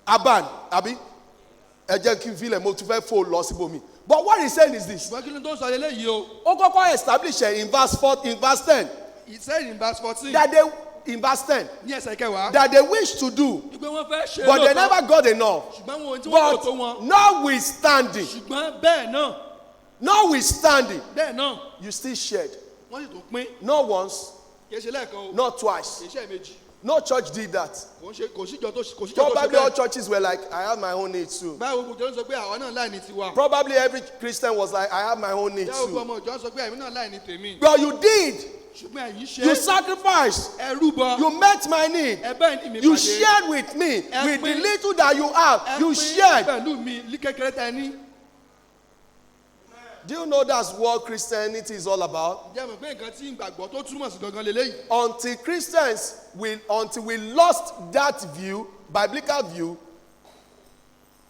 Abound, àbí? Ẹ jẹ́ kí n filẹ̀, mo tún fẹ́ fò lọ síbòmí. But what he's saying is this. Ṣùgbọ́n kí ló tó ń sọ eléyìí o? Ó kọ́kọ́ establish ẹ̀ in verse 4, in verse 10. He said in verse 14. That they, in verse 10, Ní ẹsẹ̀ kẹwàá. that they wish to do, Wípé wọ́n fẹ́ ṣe but they lóòótọ́. never got enough. Ṣùgbọ́n wọn tí wọ́n kò tó But wọn. notwithstanding, Ṣùgbọ́n bẹ́ẹ̀ náà. notwithstanding, Bẹ́ẹ̀ náà. you still shared. Wọ́n sì tún pín. Not once, Kì í ṣe lẹ́ẹ̀kan o. not twice. Kì í ṣe ẹ̀ẹ̀mejì. No church did that. Kò ń ṣe kò síjọ tó kò síjọ tó ṣe Probably all bẹ́ẹ̀. churches were like, "I have my own needs too." Báwo gbogbo ìjọ ń sọ pé àwa náà láìní tiwa. Probably every Christian was like, "I have my own needs Báwo gbogbo too." ọmọ ìjọ ń sọ pé èmi náà láìní tèmi. But you did. Ṣùgbọ́n ẹ̀yin ṣe You sacrificed. ẹ rúbọ. You met my need. Ẹ bá àìní mi You pàdé. shared with me Ẹ with the pín- little that you have. Ẹ You pín shared. pẹ̀lú mi ní kékeré tẹ ní. Do you know that's what Christianity is all about? Ǹjẹ́ mọ̀ pé nǹkan tí ìgbàgbọ́ tó túmọ̀ sí gangan leléyìí? Until we lost that view, biblical view,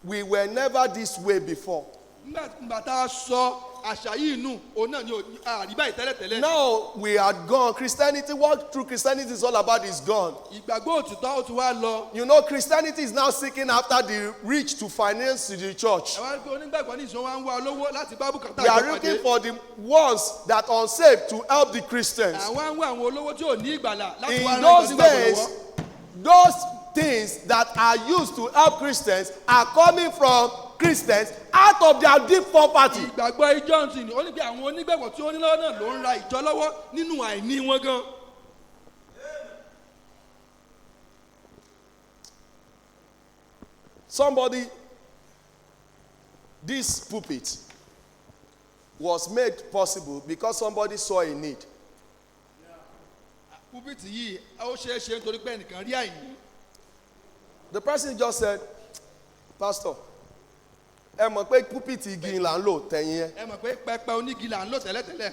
we were never this way before. Nígbà tá a sọ àṣà yìí nù, òun náà ni àrí báyìí tẹ́lẹ̀tẹ́lẹ̀. Now we are gone. Christianity, what true Christianity is all about is gone. Ìgbàgbọ́ òtítọ́ ó ti wá lọ. Christianity is now seeking after the rich to finance the church. Ẹ wá rí pé onígbàgbọ́ ní ìṣó wa ń wá olówó láti bá bùkátà They are ìjọ looking pàdé. for the ones that are unsaved to help the Christians. Àwọn ń wá àwọn olówó tí ò ní ìgbàlà láti wá In ran ìjọ those onígbàgbọ́ days, lọ́wọ́. those things that are used to help Christians are coming from Christians out of their deep poverty. Ìgbàgbọ́ ìjọ ń sìn ó ní pé àwọn onígbàgbọ́ tí ó ní lọ́wọ́ náà ló ń ra ìjọ lọ́wọ́ nínú àìní wọn gan. Somebody, this pulpit was made possible because somebody saw a need. Púpìtì yìí ó ṣeé ṣe nítorí pé ẹnìkan rí àìní. The person just said, "Pastor, ẹ mọ̀ pé pulpit igi là ń lò tẹ̀yìn yẹn. Ẹ mọ̀ pé pẹpẹ onígi là ń lò tẹ́lẹ̀tẹ́lẹ̀.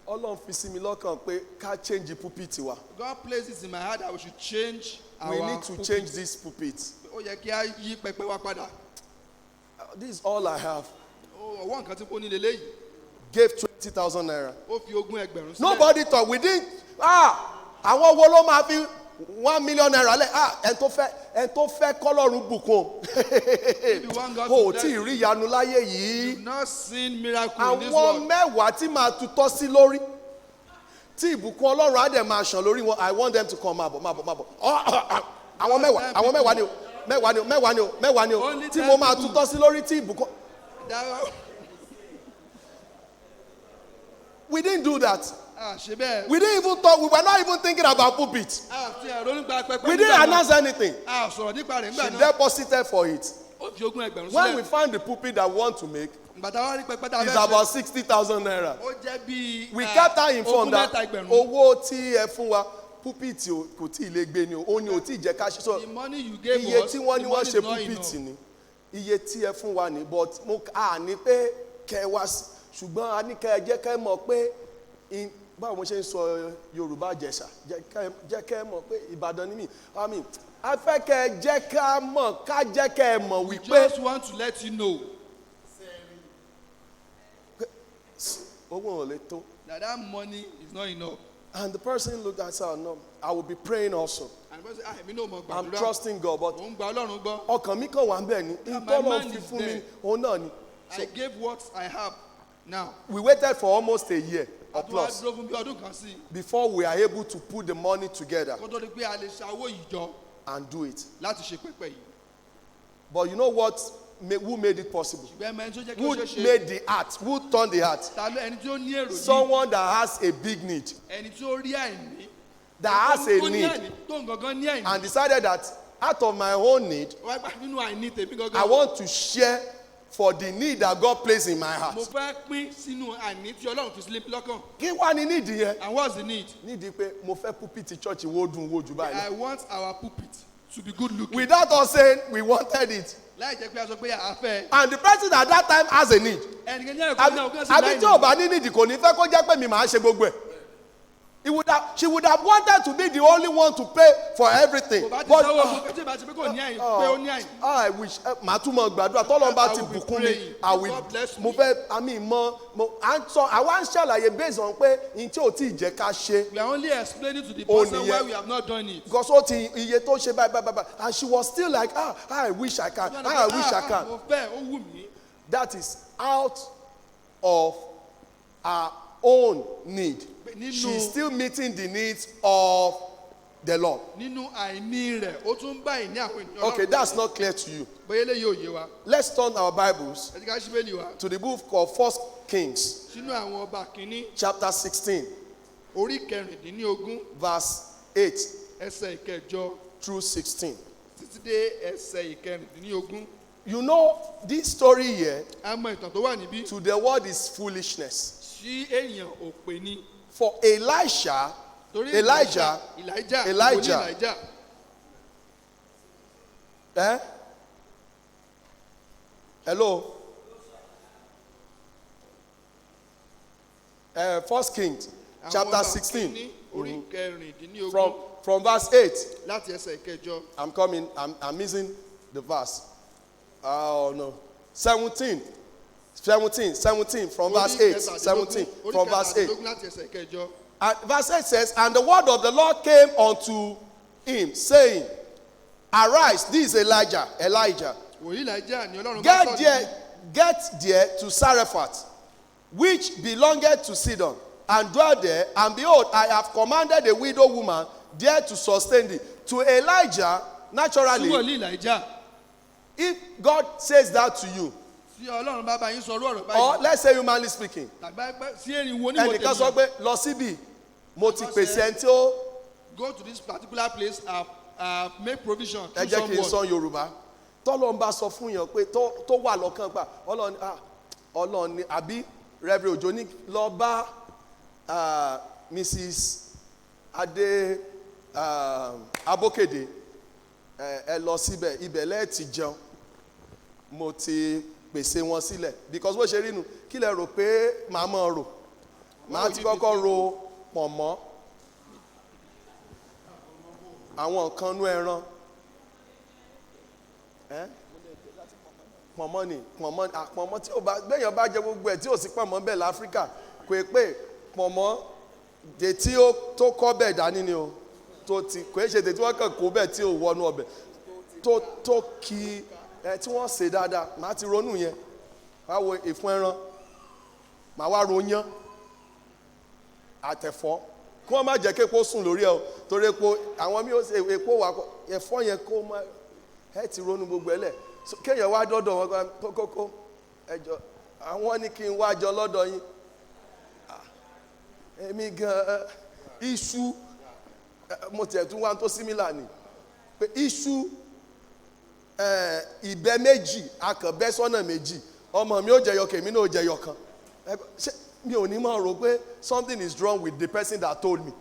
Ọlọ́run fi sí mi lọ́kàn pé ká change pulpit wa. God places in my heart that we should change our We need to pulpit. Change this pulpit. Ó yẹ kí á yí pẹpẹ wa padà. This is all I have." Ọwọ́ nǹkan tí kò ní leléyìí. Gave 20,000 naira. Ó fi 20,000 sílẹ̀. Nobody thought we didn't. Ah, àwọn wo ló máa fi ₦1 million lẹ̀? Ah, ẹni tó fẹ́ kọ́lọ́run bùkún. If you want God O to ò bless tí ì rí ìyanu láyé yìí. You've not seen miracle in this Àwọn world. 10 tí màá tutọ́ sí lórí, tí ìbùkún Ọlọ́run á dẹ̀ máa ṣàn lórí wọn. I want them to come. Máa bọ̀, máa bọ̀, máa bọ̀. Ọ́, ọ́, ọ́, àwọn 10, àwọn 10 ni o, 10 ni o, 10 ni o, 10 ni o, Only tí 10 mo máa people. tutọ́ sí lórí tí ìbùkún. We didn't do that. Ah, ṣe bẹ́ẹ̀. We didn't even talk. We were not even thinking about pulpit. A ti ẹ̀rọ nípa pẹpẹ We didn't nígbà náà. announce anything. A sọ̀rọ̀ nípa rẹ̀ She nígbà náà. deposited for it. Ó fi 20,000 When we sílẹ̀. found the pulpit that we want to make, Ìgbà tá a wá rí pẹpẹ tá a it's fẹ́ ṣe. about 60,000 naira. Ó jẹ́ bíi We kept her informed that 33,000. owó tí ẹ fún wa, pulpit kò tí ì lè gbé ni o, ó ní ò tí ì jẹ́ ká ṣe. So The money you gave iye us, tí wọ́n the ní wọ́n money is ṣe not pulpit enough. ni iye tí ẹ fún wa ni, but mo à ní pé kẹ wá sí, ṣùgbọ́n a ní kẹ ẹ jẹ́ kẹ́ mọ̀ pé báwo mo ṣe ń sọ Yorùbá Ìjẹ̀ṣà, jẹ́ kẹ́ mọ̀ pé Ìbàdàn ni mí. I mean, a fẹ́ kẹ́ ẹ jẹ́ ká mọ̀, ká jẹ́ kẹ́ ẹ mọ̀ We wípé just want to let you know owó ò lè tó. that that money is not enough. And the person looked at her, "No, I will be praying also. And the person say, "Ah, èmi náà mọ̀ I'm gbàdúrà. Trusting God, but Mò ń gba Ọlọ́run gbọ́. ọkàn mi kàn wà ń bẹ̀ ni." My Ìtọ́lọ́ mind fi is fún mi there. òun náà ni. I gave what I have now. We waited for almost a year or A tún wá plus dúró fún bí ọdún kan sí i before we are able to put the money together kó tó di pé a lè ṣa owó yìí jọ and do it. láti ṣe pẹpẹ yìí. But you know what? Who made it possible? Ṣùgbọ́n ẹni tó jẹ́ kí ó Who ṣeé ṣe? Made the heart? Who turned the heart? Ta ló ẹni tí ó ní èrò yìí? Someone that has a big need, Ẹni tí ó rí àìní. That has a Tó ní need, àìní, tó ń gangan ní àìní. and decided that out of my own need, Wá gbà nínú àìní tèmi gangan. I want to share for the need that God placed in my heart. Mo fẹ́ pín sínú àìní tí Ọlọ́run fi sílé mi lọ́kàn. Kí wá ní nídìí yẹn? And what's the need? Nídìí pé mo fẹ́ pulpit church wo dùn wo jù báyìí lọ. I want our pulpit To be good looking. Without us saying we wanted it. Láì jẹ́ pé a sọ pé a fẹ́. And the person at that time has a need. Ẹnìkan ní ẹ̀kọ́ náà ó sì Àbí tí ò bá ní need, kò ní fẹ́ kó jẹ́ pé mi máa ṣe gbogbo ẹ̀. She would have wanted to be the only one to pay for everything. Kò bá ti But sanwó gbogbo tí ìbá ti pé kò ní àyè pé ó ní àyè. I wish màá tún mọ gbàdúrà tọ́lọ́run bá I ti will be bùkún mi. praying. I will God bless mo me. fẹ́ àmì mọ mo à ń sọ àwa ń ṣàlàyé based on pé n tí ò tí ì jẹ́ ká ṣe. We are only explaining to the Ó person nìyẹn. why we have not done it. Because ó ti iye tó ṣe báyìí báyìí báyìí, and she was still like, "Ah, I wish I can, ah, I wish I can." Mo fẹ́, ó wù mí. That is out of her own need. Nínú- She is still meeting the needs of the Lord. Nínú àìní rẹ̀, ó tún bá ìní àwọn ènìyàn Okay, Ọlọ́run. that's not clear to you. Bóyá eléyìí ò yé wa. Let's turn our Bibles Ẹ jẹ́ ká ṣí Bíbélì wa to the book of First Kings, sínú àwọn ọba kínní, chapter 16, orí 16, verse 8 ẹsẹ̀ 8 through 16. títí dé ẹsẹ̀ 16. You know, this story here, A mọ ìtàn tó wà níbí. to the world is foolishness. Sí èèyàn, òpè ni. For Elisha, Torí Elijah, Elijah, Elijah. wòlíì Elijah. Eh? Hello? First Kings, Àwọn chapter ọba 16, kínní, orí 16, from verse 8. láti ẹsẹ̀ 8. I'm coming, I'm missing the verse. Oh no. 17. 17, 17, from verse 8. 17, Orí from verse 8. 17 láti ẹsẹ̀ 8. And verse 8 says, "And the word of the Lord came unto him, saying, Arise," this is Elijah, Elijah. Wòlíì Elijah ni Ọlọ́run bá "Get sọ̀rọ̀. there, get there to Zarephath, which belongeth to Sidon, and dwell there. And behold, I have commanded a widow woman there to sustain thee." To Elijah, Sí naturally, wòlíì Elijah, if God says that to you, tí Ọlọ́run bá bá yín sọ irú ọ̀rọ̀ or báyìí, let's say humanly speaking, tàbí pé sí erinwo oníwò ẹnìkan sọ tèmi, pé lọ síbì, mo ti pèsè ẹni tí ó go to this particular place and make provision Ẹ to jẹ́ kí n someone. sọ Yorùbá. Tọ́lọ́run bá sọ fún yàn pé tó wà lọ́kàn gbà Ọlọ́run, ah, Ọlọ́run ni àbí Reverend Òjó ní lọ bá, ah, Mrs. Adé, ah, Abókèdè, ẹ lọ síbẹ̀, ibẹ̀ lẹ́ẹ̀ ti jẹun, mo ti pèsè wọn sílẹ̀, because bó ṣe rí nu, kí lẹ rò pé màá mọ̀ rò? Màá ti kọ́kọ́ ro pọ̀nmọ́, àwọn nǹkan nú ẹran. Ẹ́ pọ̀nmọ́ ni, pọ̀nmọ́ ni, àpọ̀nmọ́ tí ò bá gbẹ̀yàn bá jẹ gbogbo ẹ̀ tí ò sí pọ̀nmọ́ bẹ́ẹ̀ láfíríkà kò é pé pọ̀nmọ́ dè tí ó tó kọ́ bẹ́ẹ̀ dání ni o, tó ti kò é ṣe dè tí wọ́n kàn kó bẹ́ẹ̀ tí ò wọnú ọbẹ̀ tó kí ẹ tí wọ́n sè dáadáa. Màá ti ronú yẹn, wá wo ìfun ẹran, màá wá ro yán àtẹ̀fọ́, kí wọ́n má jẹ́ képo sùn lórí ẹ o, torí epo àwọn mi ò ṣe epo wà ẹ̀fọ́ yẹn kó má ẹ ti ronú gbogbo ẹ lẹ̀. So, kéèyàn wá dọ́dọ̀ wọn kókókó, ẹjọ́ àwọn ní kí n wá jọ lọ́dọ̀ yín. Ah, èmi gan iṣu, mo tiẹ̀ tún wá tó símìlà ni pé iṣu ìbẹ́ méjì akànbẹ́ sọ́nà méjì, ọmọ mi ò jẹyọ, kèmí náà ò jẹyọ kan. Ṣé mi ò ní máa rò pé something is wrong with the person that told me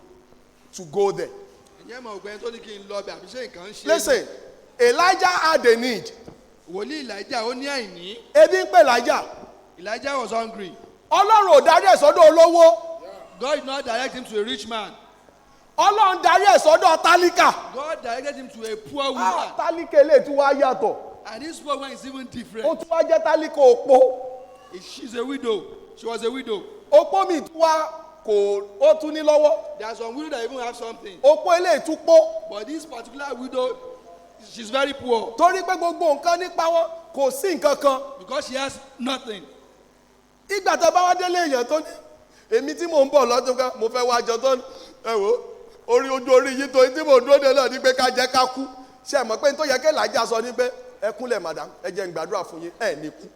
to go there? Ǹjẹ́ mo ọ̀gbẹ́ni tó ní kí n lọ bẹ̀, àbí ṣé nǹkan ń ṣe é? Listen, Elijah had a need. Wòlíì Elijah, ó ní àìní. Ebi ń pè Elijah. Elijah was hungry. Ọlọ́run ò darí ẹ̀ sọ́dọ̀ olówó. God did not direct him to a rich man. Ọlọ́run darí ẹ̀ sọ́dọ̀ tálíkà. God directed him to a poor Ah, woman. tálíkà eléyìí tún wá yàtọ̀. And this poor woman is even different. Ó tún wá jẹ́ tálíkà opó. She's a widow. She was a widow. Opó mi tún wá kò ó tún ní lọ́wọ́. There are some widows that even have something. Opó eléyìí tún pó. But this particular widow, she's very poor. Torí pé gbogbo nǹkan nípa wọn, kò sí nǹkan kan. Because she has nothing. Ìgbà tó bá wá délé èèyàn tó ní èmi tí mò ń bọ̀ lọ́dún kan, mo fẹ́ wá jọ tó ní ẹ wò ó, orí ojú orí yìí tó tí mò ń dúró dé náà ní pé ká jẹ́ ká kú. Ṣé ẹ mọ̀ pé n tó yẹ kí Èlíjà sọ ní pé ẹ kúnlẹ̀, madam, ẹ jẹ́ n gbàdúrà fún yín, ẹ ní kú.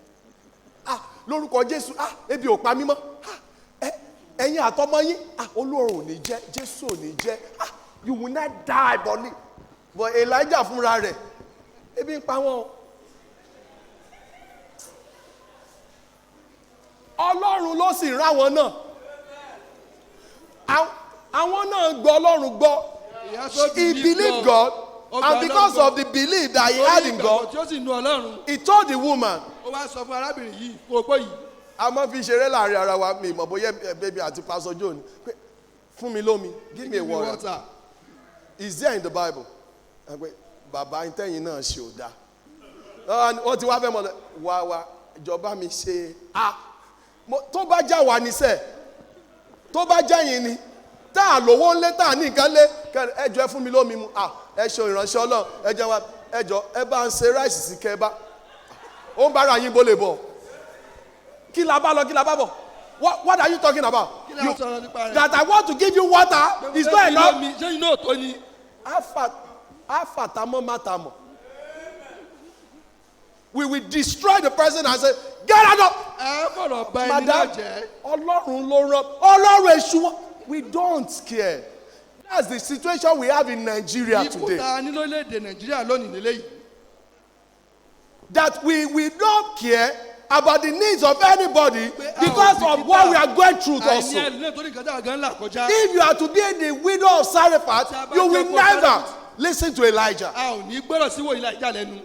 Ah, lórúkọ Jésù, ah, ebi ò pa mí mọ́. Ah, ẹ ẹ̀yin àtọmọ yín, ah, Olórun ò ní jẹ́, Jésù ò ní jẹ́, ah, you will not die bọ́lí. But Elijah fúnra rẹ̀, ebi ń pa wọ́n o. Ọlọ́run ló sì rán àwọn náà. Àwọn náà gbọ́ Ọlọ́run gbọ́. He also He believed God. Ó gba And because Ọlọ́run gbọ́. of the belief that he had Torí in ìgbàgbọ́ God, tí ó sì nu Ọlọ́run, he told the woman, ó wá sọ fún arábìnrin yìí fún opó yìí. A máa fi ṣeré láàrin ara wa, mi mọ̀ bóyá baby àti Pastor John pé fún mi lómi, give me a Give me water. water. Is there in the Bible? Ẹ pé bàbá ìtẹ̀yìn náà ṣe ò dáa. Wọ́n ti wá fẹ́ mọ̀ lọ, wá wá ìjọba mi ṣe ah tó bá já wa níṣẹ́, tó bá jẹ́ yín ni, tá a lówó ńlé, tá a ní nǹkan lé, ẹ jọ̀ọ́, ẹ fún mi lómi mu. Ah, ẹ ṣe ìránṣẹ́ Ọlọ́run, ẹ jẹ́ wa, ẹ jọ̀ọ́, ẹ bá ń ṣe ráìsì sí kẹ́ ẹ bá ó ń bára yín bó lè bọ̀. Kí la bá lọ, kí la bá bọ̀? What are you talking about? Kí la sọ̀rọ̀ nípa rẹ̀? That I want to give you water is not enough. Ṣé iná ò tó ni? Afa afa tamọ matamọ. We will destroy the person and say, "Get out of." Ẹ fọ̀rọ̀ ba ẹni náà Madam, jẹ́. Ọlọ́run ló rán Ọlọ́run èṣù wọn. We don't care. That's the situation we have in Nigeria Ipò today. tá a ní lórílẹ̀‐èdè Nàìjíríà lónìí lélẹ́yìí. That we don't care about the needs of anybody Pé a ò because of what we bìkítà. are going through Àìní also. ẹlòmíràn torí nǹkan tá a gan là kọjá. If you are to be the widow of Zarephath, Tí a bá you jẹ́ will opó never Zarephath. listen to Elijah. A ò ní gbọ́dọ̀ sí wòlíì Èlíjà lẹ́nu.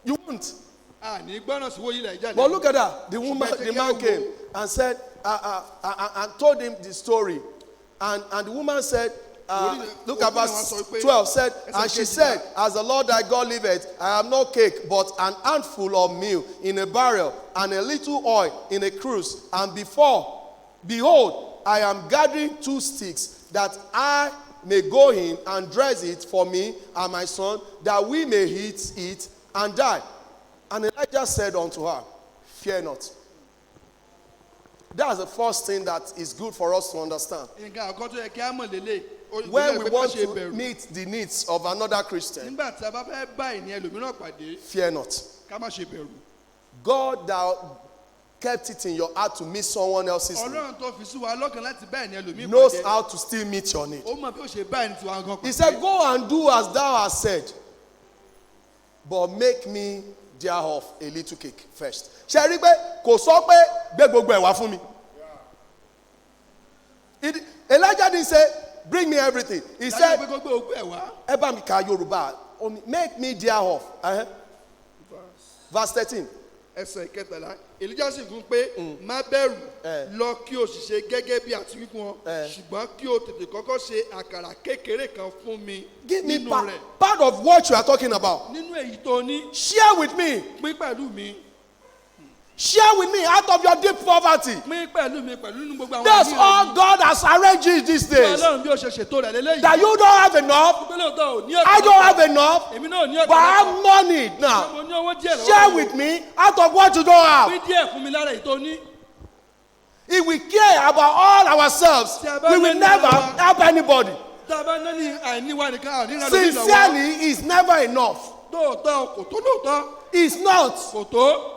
You won't. A ní gbọ́dọ̀ sí wòlíì Èlíjà But lẹ́nu. look at that. The woman, Ṣùgbọ́n the man jẹ́ kí a came wo. and said, and told him the story. And the woman said, look at verse 12, said, and she said, "As the Lord thy God liveth, I have no cake, but an handful of meal in a barrel, and a little oil in a cruse. And behold, I am gathering two sticks, that I may go in and dress it for me and my son, that we may eat it and die." And Elijah said unto her, "Fear not." That's the first thing that is good for us to understand. Nǹkan àkọ́kọ́ tó yẹ kí á mọ̀ lélẹ̀. When we want to meet the needs of another Christian, Nígbà tí a bá fẹ́ bá ìní ẹlòmíràn pàdé, fear not. ká má ṣe bẹ̀rù. God that kept it in your heart to meet someone else's need Ọlọ́run tó fi sí wa lọ́kàn láti bá ìní ẹlòmíràn knows pàdé, how to still meet your need. ó mọ bí ó ṣe bá ìní tiwa gan He pàdé. said, "Go and do as thou hast said, but make me thereof a little cake first." Ṣé rí pé kò sọ pé gbé gbogbo ẹ̀ wá fún mi? Elijah didn't say, "Bring me everything." He Dájú said, pé kó gbé ogún ẹ̀ wá. Ẹ bá mi ka Yorùbá, omi, make me thereof. Verse 13. Ẹsẹ̀ 13, Èlíjà sì fún pé, má bẹ̀rù, lọ kí o sì ṣe gẹ́gẹ́ bí àti wí fún ọ, ṣùgbọ́n kí o tètè kọ́kọ́ ṣe àkàrà kékeré kan fún mi Give me nínú rẹ̀. part of what you are talking about. Nínú èyí tó ní, Share with me. pín pẹ̀lú mi. Share with me out of your deep poverty. Pín pẹ̀lú mi pẹ̀lú nínú gbogbo àwọn That's àní rẹ all yìí. God has arranged it these days. Ọlọ́run bí ó ṣe ṣètò rẹ̀ lélẹ́yìí. That you don't have enough. Pé lóòótọ́ ò ní I don't have enough. Èmi náà ní But I have ọ̀pọ̀lọpọ̀. money now. Mo ní owó díẹ̀ lọ́wọ́ Share mi. with me out of what you don't have. Pín díẹ̀ fún mi lára èyí tó ní. If we care about all ourselves, Tí a bá we will ní never ara wa. help anybody. Tá a bá ná ní àìní wa nìkan, àní ìrànlọ́wọ́ lọ́wọ́. Sincerely, it's never enough. Lóòótọ́ kò tó lóòótọ́. It's not. Kò tó.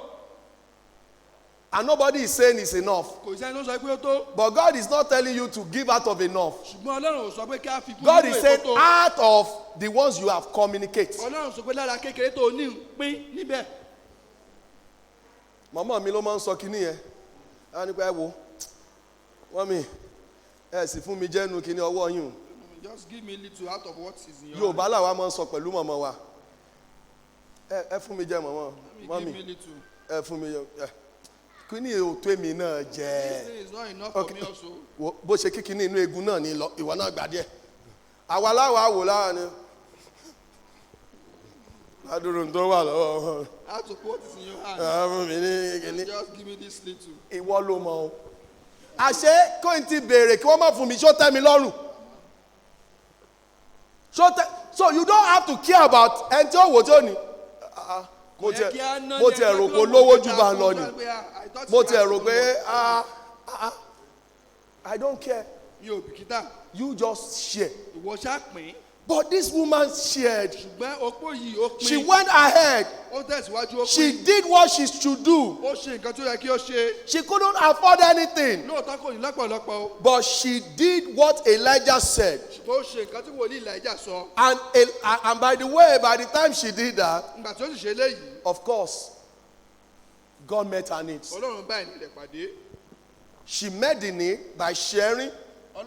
And nobody is saying it's enough. Kò sẹ́ni tó sọ pé ó tó. But God is not telling you to give out of enough. Ṣùgbọ́n Ọlọ́run ò sọ pé kí á fi kún God nínú is èyí saying tó tó. out of the ones you have communicate. Ọlọ́run sọ pé lára kékeré tó ní ń pín níbẹ̀. Màmá mi ló máa ń sọ kinní yẹn. Á ní pé ẹ wo, wọ́n mi ẹ sì fún mi jẹ́nu kinní ọwọ́ yín o. Just give me little out of what is in your Yorùbá làwa máa ń sọ pẹ̀lú màmá wa. Ẹ fún mi jẹ màmá, hand. mọ́mì Give me little. ẹ fún mi jẹ. Kinní ò tó èmi náà jẹ. This thing is not enough for Okay. me also. Wo, bó ṣe kíkiní inú egun náà ní lọ, ìwọ náà gbà díẹ̀. Àwa láwa wò láwa ni. Ládùúrú tó wà lọ́wọ́ wọn. Out of what is in your hand. Ẹ fún mi ní kinní. Just give me this little. Ìwọ ló mọ o. Àṣé kó n ti béèrè kí wọ́n má fún mi, ṣó tẹ́ mi lọ́rùn? Ṣó tẹ́? So you don't have to care about ẹni tí ó wò tí ó ní. Ah, ah, mo Yẹ kí á ná mo ní tiẹ̀ ẹgbẹ́ rò pé tó olówó wò jù ó bá ń lọ ta ni. fún pé, I thought Mo you tiẹ̀ had rò so pé much. ah ah, I don't care. Mi ò bìkítà. You just share. Ìwọ ṣá pín. But this woman shared. Ṣùgbọ́n opó yìí ó She pín. went ahead. Ó tẹ̀síwájú, ó She pín. did what she should do. Ó ṣe nǹkan tó yẹ kí ó ṣe. She couldn't afford anything. Lóòótọ́ kò ní lọ́pọ̀lọpọ̀ o. But she did what Elijah said. Ṣùgbọ́n ó ṣe nǹkan tí wòlíì Èlíjà sọ. And by the way, by the time she did that, Ìgbà tí ó sì ṣe léyìí, of course, God met her needs. Ọlọ́run bá ìní rẹ̀ pàdé. She met the need by sharing.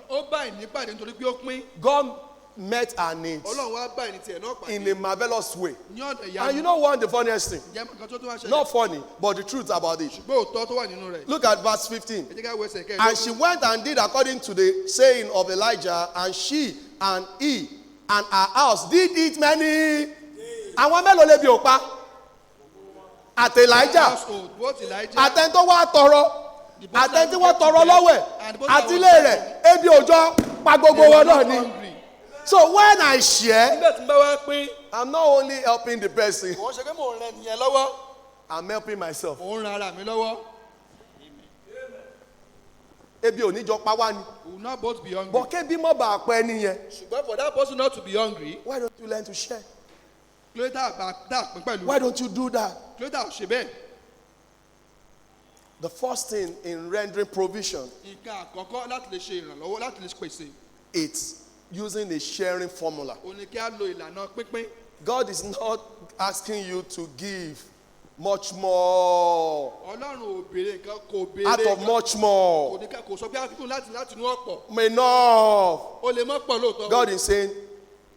Ó bá ìní pàdé nítorí pé ó pín. God met her needs Ọlọ́run wá bá ẹni tiẹ̀ náà in pàdé a marvelous way. ní ọ̀nà And ìyanu. you know what the funniest thing? Ǹjẹ́ nǹkan tó tún wá ṣẹlẹ̀? Not funny, but the truth about it. Ṣùgbọ́n òótọ́ tó wà nínú rẹ̀. Look at verse 15. Ẹ jẹ́ ká wo ẹsẹ̀ And she kẹẹ̀ẹ́dógún. went and did according to the saying of Elijah, and she and he and her house did eat many. Àwọn mélòó lebi ò pa? Àti Elijah, Household, both Elijah àtẹni tó wá tọrọ, àtẹni tí wọ́n tọrọ lọ́wọ́ ẹ̀, àti ilé rẹ̀, ebi òjọ́ pa gbogbo they were wọn náà not ni. hungry. So when I share, Nígbà tí n bá wá pín, I'm not only helping the person, kò ń ṣe pé mò ń ran ẹnìyẹn lọ́wọ́, I'm helping myself. mò ń ran ara mi lọ́wọ́. Ebi ò ní jọ pa wá ni. We will not both be hungry. But kébi mọ́ bàa pẹ́ nìyẹn. Ṣùgbọ́n for that person not to be hungry, Why don't you learn to share? kí ló dé tá a pín pẹ̀lú? Why don't you do that? Kí ló dé tá a ṣe bẹ́ẹ̀? The first thing in rendering provision, Nǹkan àkọ́kọ́ láti lè ṣe ìrànlọ́wọ́, láti lè pèsè, it's using a sharing formula. òun ni kí á lo ìlànà pínpín. God is not asking you to give much more Ọlọ́run ò béèrè nǹkan, kò béèrè out of nǹkan. much Kò more. ní ká kò sọ pé àfikún láti inú ọ̀pọ̀. Enough. Ó lè mọ́ pọ̀ lóòótọ́. God is saying,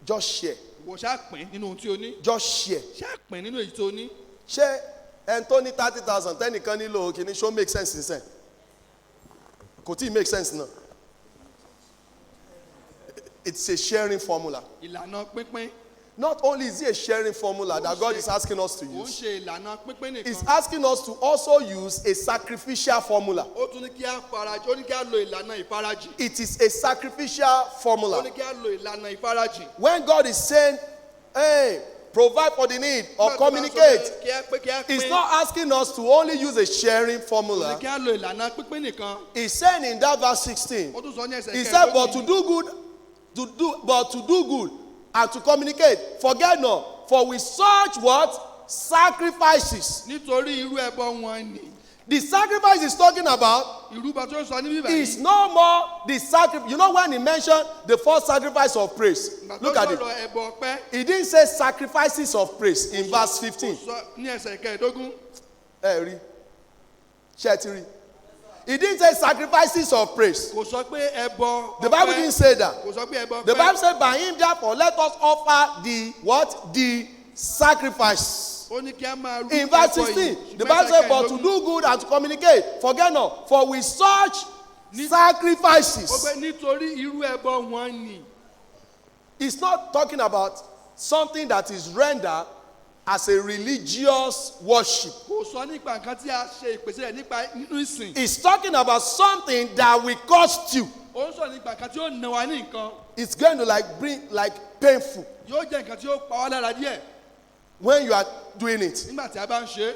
just share. Ìwọ ṣáà pín nínú ohun tí o ní. Just share. Ṣáà pín nínú èyí tó ní. Ṣé ẹni tó ní 30,000 tẹ́nìkan nílò kìíní ṣó make sense nísẹ̀? Kò tí ì make sense náà. It's a sharing formula. Ìlànà pínpín. Not only is it a sharing formula that God is asking us to Kò ń use, ṣe ìlànà pínpín He's nìkan. asking us to also use a sacrificial formula. Ó tún ní kí á farajì, ó ní kí á lo ìlànà ìfarajì. It is a sacrificial Ó formula. ní kí á lo ìlànà ìfarajì. When God is saying, hey, provide for the need or Nígbà tó bá sọ pé communicate, kí á pé kí á He's pín, not asking us to only use a sharing ó ní formula. kí á lo ìlànà pínpín nìkan. He's saying in that verse 16, Ó tún sọ ní ẹsẹ̀ he said, but kẹẹ̀ẹ́dógún. to do good, but to do good and to communicate, forget not, for with such what? Sacrifices. Nítorí irú ẹbọ wọn ni. The sacrifice he's talking about Ìrúbọ tó ń sọ ní bíbá is yìí. no more the sacrifice. You know when he mentioned the first sacrifice of praise, Ìgbà tó look at it. sọ̀rọ̀ ẹbọ ọpẹ́, He didn't say sacrifices of praise in verse 15. sọ ní ẹsẹ̀ kẹẹ̀ẹ́dógún. Ẹ rí. Ṣé ẹ ti rí? He didn't say sacrifices of praise. Kò sọ pé ẹbọ The Bible ọpẹ́. didn't say that. Kò sọ pé ẹbọ The ọpẹ́. Bible said, by him therefore let us offer the what? The sacrifice. Ó ní kí á máa rú In verse ẹbọ yìí. 16, the Ṣùgbọ́n Bible ẹsẹ̀ said, but to kẹẹ̀ẹ́dógún, do good and to communicate, forget not, for with such Ó sacrifices. pé nítorí irú ẹbọ wọn ni. It's not talking about something that is rendered as a religious worship. Kò sọ nípa nǹkan tí a ṣe ìpèsè rẹ̀ nípa nínú ìsìn. It's talking about something that will cost you. Ó ń sọ nípa nǹkan tí ó ná wa ní nǹkan. It's going to like bring like painful Yóò jẹ́ nǹkan tí ó pa wá lára díẹ̀ when you are doing it. nígbà tí a bá ń ṣe é.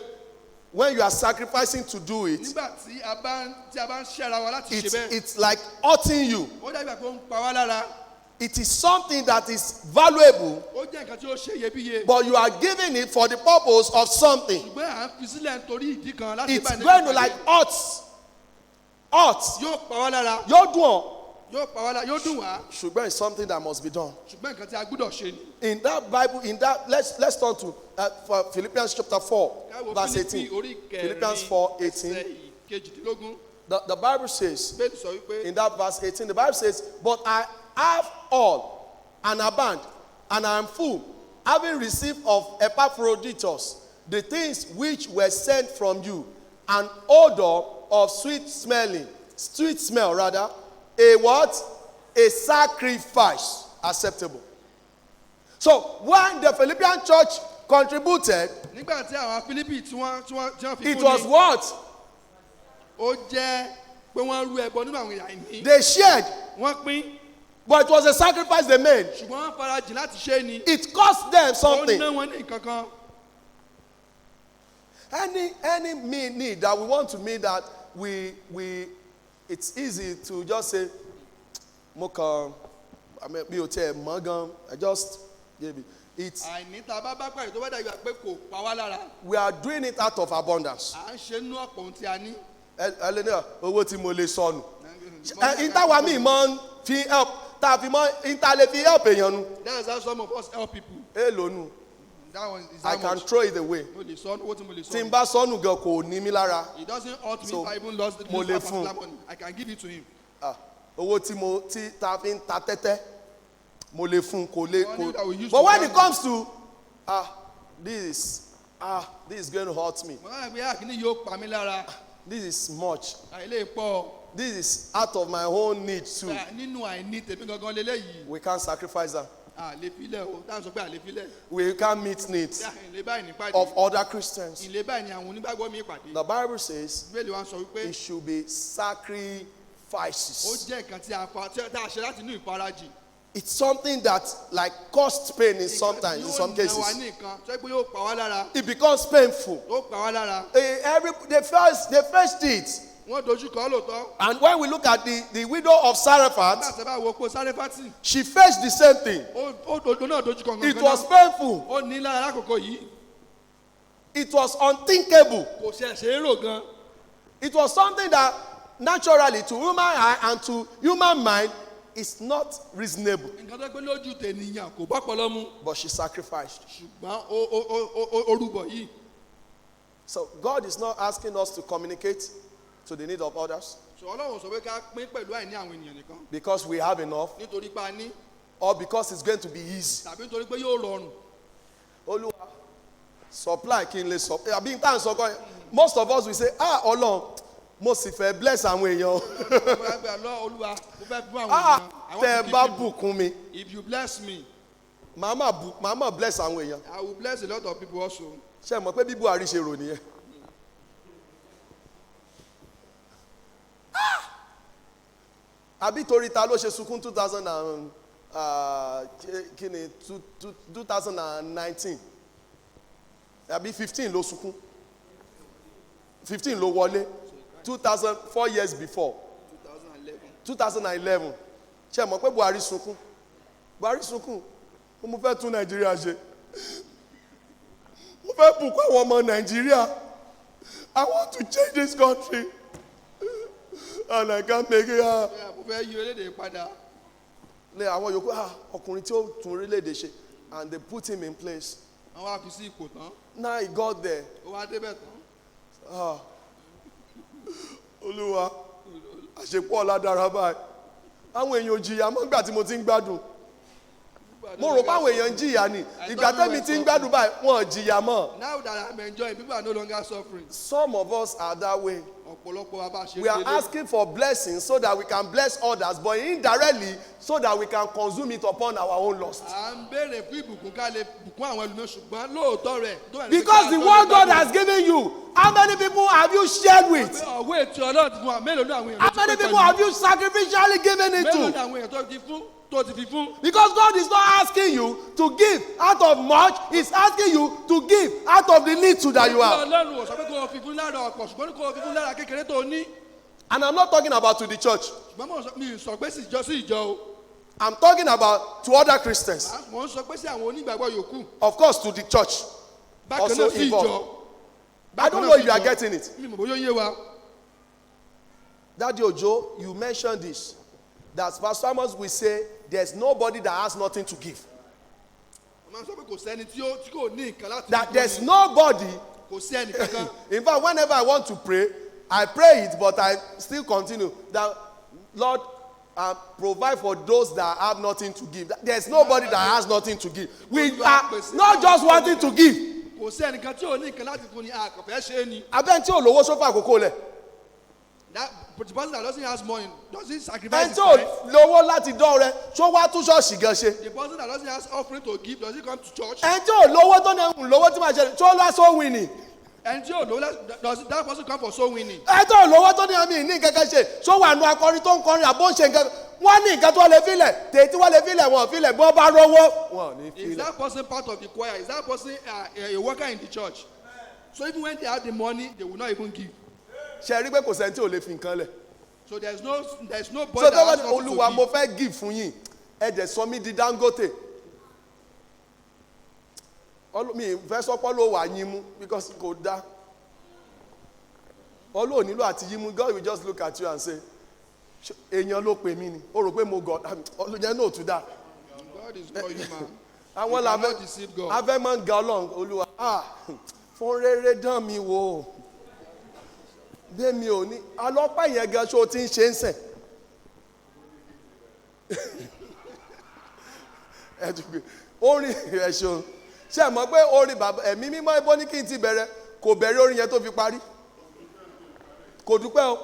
When you are sacrificing to do it, Nígbà tí a bá ń tí a bá ń ṣẹ́ra wa láti ṣe it's, bẹ́ẹ̀. it's like hurting you. Ó dàbí ìgbà pé ó ń pa wá lára. It is something that is valuable, Ó jẹ́ nǹkan tí ó ṣe iyebíye. but you are giving it for the purpose of something. Ṣùgbọ́n à ń fi sílẹ̀ nítorí ìdí kan láti It's bá ẹnìkan going to pàdé. like hurt. Hurt. Yóò pa wá lára. Yóò dùn ọ́. Yóò pa wá lára. Yóò dùn wá. Ṣùgbọ́n it's something that must be done. Ṣùgbọ́n nǹkan tí a gbúdọ̀ ṣe ni. In that Bible, in that, let's turn to for Philippians chapter 4, Ká wo verse Fílípì 18. orí kẹrin Philippians 4, 18. ẹsẹ̀ ìkejìdínlógún. The Bible says, Bẹ́ẹ̀ni sọ wípé in that verse 18, the Bible says, but I have all and abound, and I am full, having received of Epaphroditus the things which were sent from you, an odor of sweet smelling, sweet smell rather, a what? A sacrifice acceptable. So when the Philippian church contributed, nígbà tí àwọn Fílípì tí wọ́n fi it fún was ni, what? ó jẹ́ pé wọ́n rú ẹbọ nínú àwọn àìní. They shared, Wọ́n pín, but it was a sacrifice they made. ṣùgbọ́n wọ́n farajìn láti ṣe é ni. It cost them Ó something. ná wọn ní nǹkan kan. Any need that we want to meet that we it's easy to just say, mo kàn, I mean, mi ò tiẹ̀ mọ̀ gan, I just gave it. It's Àìní tá a bá bá pàdé tó bá dàgbà pé kò pa wá lára. we are doing it out of abundance. À ń ṣe nínú ọ̀pọ̀ ohun tí a ní. Ẹ lè ní owó tí mo lè sọnù. Ẹ ìtawà mi máa ń fi help tá a fi mọ́ ìta lè fi help èèyàn nu. That is how some of us help people. Èèlò nu, That one is I how can much. throw it away. Mo lè sọ owó tí mo lè Tí n sọ. bá sọnù gan kò ní mí lára. It doesn't hurt me So, if I even lost the mo lose lè that fún un. particular money. I can give it to him. Ah, owó tí mo tí ta fi ń ta tẹ́tẹ́ Mo lè fún kò lè Money that we kò. use But to when it gamble. comes to, ah, this is going to hurt me. Mo máa ń gbé àkíní yóò pa mí lára. This is much. Àìlè pọ̀. This is out of my own need too. Nínú àìní tèmi gangan leléyìí. We can't sacrifice that. Àlè filẹ̀ o, táwọn sọ pé àlè filẹ̀. We can't meet needs Ìlé báyìí ní pàdé. of other Christians. Ìlé báyìí ni àwọn onígbàgbọ́ mi pàdé. The Bible says Bíbélì wa sọ wípé it should be ó sacrifices. jẹ́ nǹkan tí a fa tí a ṣe láti inú ìfarajìn. It's something that like costs pain in sometimes, in some Yóò ná wa cases. ní nǹkan tó yẹ pé yóò pa wá lára. It becomes painful. Yóò pa wá lára. They faced it. Wọ́n dojú kọ ọ́ lóòótọ́. And when we look at the widow of Zarephath, Nígbà tí a bá wo opó Sárẹ́fátì, she faced the same thing. ó dojú náà dojú kọ It nǹkan was náà. painful. Ó ní lára lákòókò yìí. It was unthinkable. Kò ṣe ṣe é rò gan. It was something that naturally to human eye and to human mind is not reasonable. Nǹkan tó pé lójú tènìyàn kò bọ́pọlọ mu. But she sacrificed. Ṣùgbọ́n ó rúbọ yìí. So God is not asking us to communicate to the need of others Sọ Ọlọ́run sọ pé ká pín pẹ̀lú àìní àwọn ènìyàn nìkan. because we have enough Nítorí pé a ní or because it's going to be easy. tàbí nítorí pé yóò rọrùn. Olúwa, supply kí n lè sọ. Àbí n tá à ń sọ kọ́ yẹn. Most of us will say, "Ah, Ọlọ́run, mo sì fẹ́ bless àwọn èèyàn." Mo fẹ́ gbà lọ Olúwa, mo fẹ́ fún àwọn Ah, ènìyàn. I want tẹ́ to ẹ give bá people. bùkún mi, If you bless me, màá máa bless àwọn èèyàn. I will bless a lot of people also. Ṣé ẹ mọ̀ pé bí Buhari ṣe rò nìyẹn? Ah! Àbí torí ta ló ṣe sunkún two thousand and kí ni 2019 àbí 15 ló sunkún, 15 ló wọlé, 2004 years before. 2011. 2011. Ṣé ẹ mọ̀ pé Buhari sunkún? Buhari sunkún ó, "Mo fẹ́ tún Nàìjíríà ṣe, mo fẹ́ bùkún àwọn ọmọ Nàìjíríà. I want to change this country and I can't make it." Ah. Mo fẹ́ yí orílẹ̀-èdè padà. Ní àwọn yòókù, ah, ọkùnrin tí ó tún orílẹ̀-èdè ṣe, and they put him in place. Wọ́n wá fi sí ipò tán. Now he got there. Ó wá débẹ̀ tán. Ah, Olúwa, àṣepọ̀ ọ̀la dára báyìí. Àwọn èèyàn ò jìyà mọ́ nígbà tí mo ti ń gbádùn. Mo rò pé àwọn èèyàn ń jìyà ni. Ìgbà tẹ́mi ti ń gbádùn báyìí, wọn ò jìyà mọ́. Now that I'm enjoying, people are no longer suffering. Some of us are that way. Ọ̀pọ̀lọpọ̀ wa bá ṣe We are lélẹ̀. asking for blessings so that we can bless others, but indirectly so that we can consume it upon our own lust. À ń béèrè fún ìbùkún ká lè bùkún àwọn ẹlòmíràn, ṣùgbọ́n lóòótọ́ rẹ̀ tó wà ní pé Because ká the tó word lè God gbádùn. has given you, how many people have you shared with? Pé ọ̀wé ètò Ọlọ́run ti fún wa, mélòó ní àwọn èèyàn How ló ti many pín people pẹ̀lú? have you sacrificially given it Mélòó to? ní àwọn èèyàn tó ti fún, tó ti fi fún? Because God is not asking you to give out of much, He's asking you to give out of the little that you have. Ọlọ́run ò sọ pé kó o fi fún lára ọ̀pọ̀, ṣùgbọ́n kó o fi fún lára kékeré tó o ní. And I'm not talking about to the church. Ṣùgbọ́n mo sọ, mi ì sọ pé sí ìjọ sí ìjọ o. I'm talking about to other Christians. Mò ń sọ pé sí àwọn onígbàgbọ́ yòókù. Of course, to the church. Bákan Also náà sí ìjọ. involved. I don't know if you are getting it. Mi mọ̀ bóyá ó yé wa. Daddy Ojo, you mentioned this. That Pastor Amos will say there's nobody that has nothing to give. Mo máa ń sọ pé kò sẹ́ni tí kò ní nǹkan láti That fi fún there's ni. nobody. Kò sí ẹnì kankan. In fact, whenever I want to pray, I pray it, but I still continue. That Lord, provide for those that have nothing to give. There's nobody that has nothing to give. We are not just wanting to give. Kò sí ẹnìkan tí ò ní nǹkan láti fún ni, a kò fẹ́ ṣe é ni. Abẹ́ tí ò lówó sófà àkókò lẹ̀. That the person that doesn't have money doesn't sacrifice Ẹni his tí ò time. lówó láti dán rẹ, ṣó wá tún ṣọ́ọ̀ṣì gan ṣe? The person that doesn't have offering to give, does he come to church? Ẹni tí ò lówó tó ní ẹ̀hún lówó tí màá ṣe, ṣó lọ́ sóhun ìní? Ẹni tí ò lówó does that person come for soul winning? Ẹni tí ò lówó tó ní ẹ̀mí ní nǹkan kan ṣe, ṣó wà nù akọrin tó ń kọrin àbó ń ṣe nǹkan? Wọ́n ní nǹkan tó lè filẹ̀, tèyí tí wọ́n lè filẹ̀, wọn ò filẹ̀, bí wọ́n bá rówó, wọn ò ní Is filẹ̀. that person part of the choir? Is that person a worker in the church? So even when they have the money, they will not even give. Ṣe rí pé kò sẹ́ni tí ò lè fi nǹkan lẹ̀? So there's no So body tó that bá has ní, nothing "Olúwa, to mo give. fẹ́ give fún yín, ẹ dẹ̀ sọ mí di Dangote." Mi fẹ́ sọ́pọ́ ló wà yín mú because kò dá. Ọlọ́ọ̀ nílò àti yín mú. God will just look at you and say, "Ṣé èèyàn ló pè mí ni? Ó rò pé mo gọ̀ ọlọ́jẹ́ náà tún dá." God is not human. Àwọn You làbẹ́ cannot deceive God. abẹ́ máa ń ga Ọlọ́run. "Olúwa, ah, fún rere dán mi wò ó. Bẹ́ẹ̀ mi ò ní alọ́pàá yẹn gan, ṣó o ti ń ṣe ń sẹ̀?" Ẹ tún gbé orin. Ẹ ṣeun. Ṣé ẹ mọ̀ pé orin bàbá ẹ̀mí mímọ́ ibo ní kí n ti bẹ̀rẹ̀, kò bẹ̀rẹ̀ orin yẹn tó fi parí, kò dúpẹ́ o.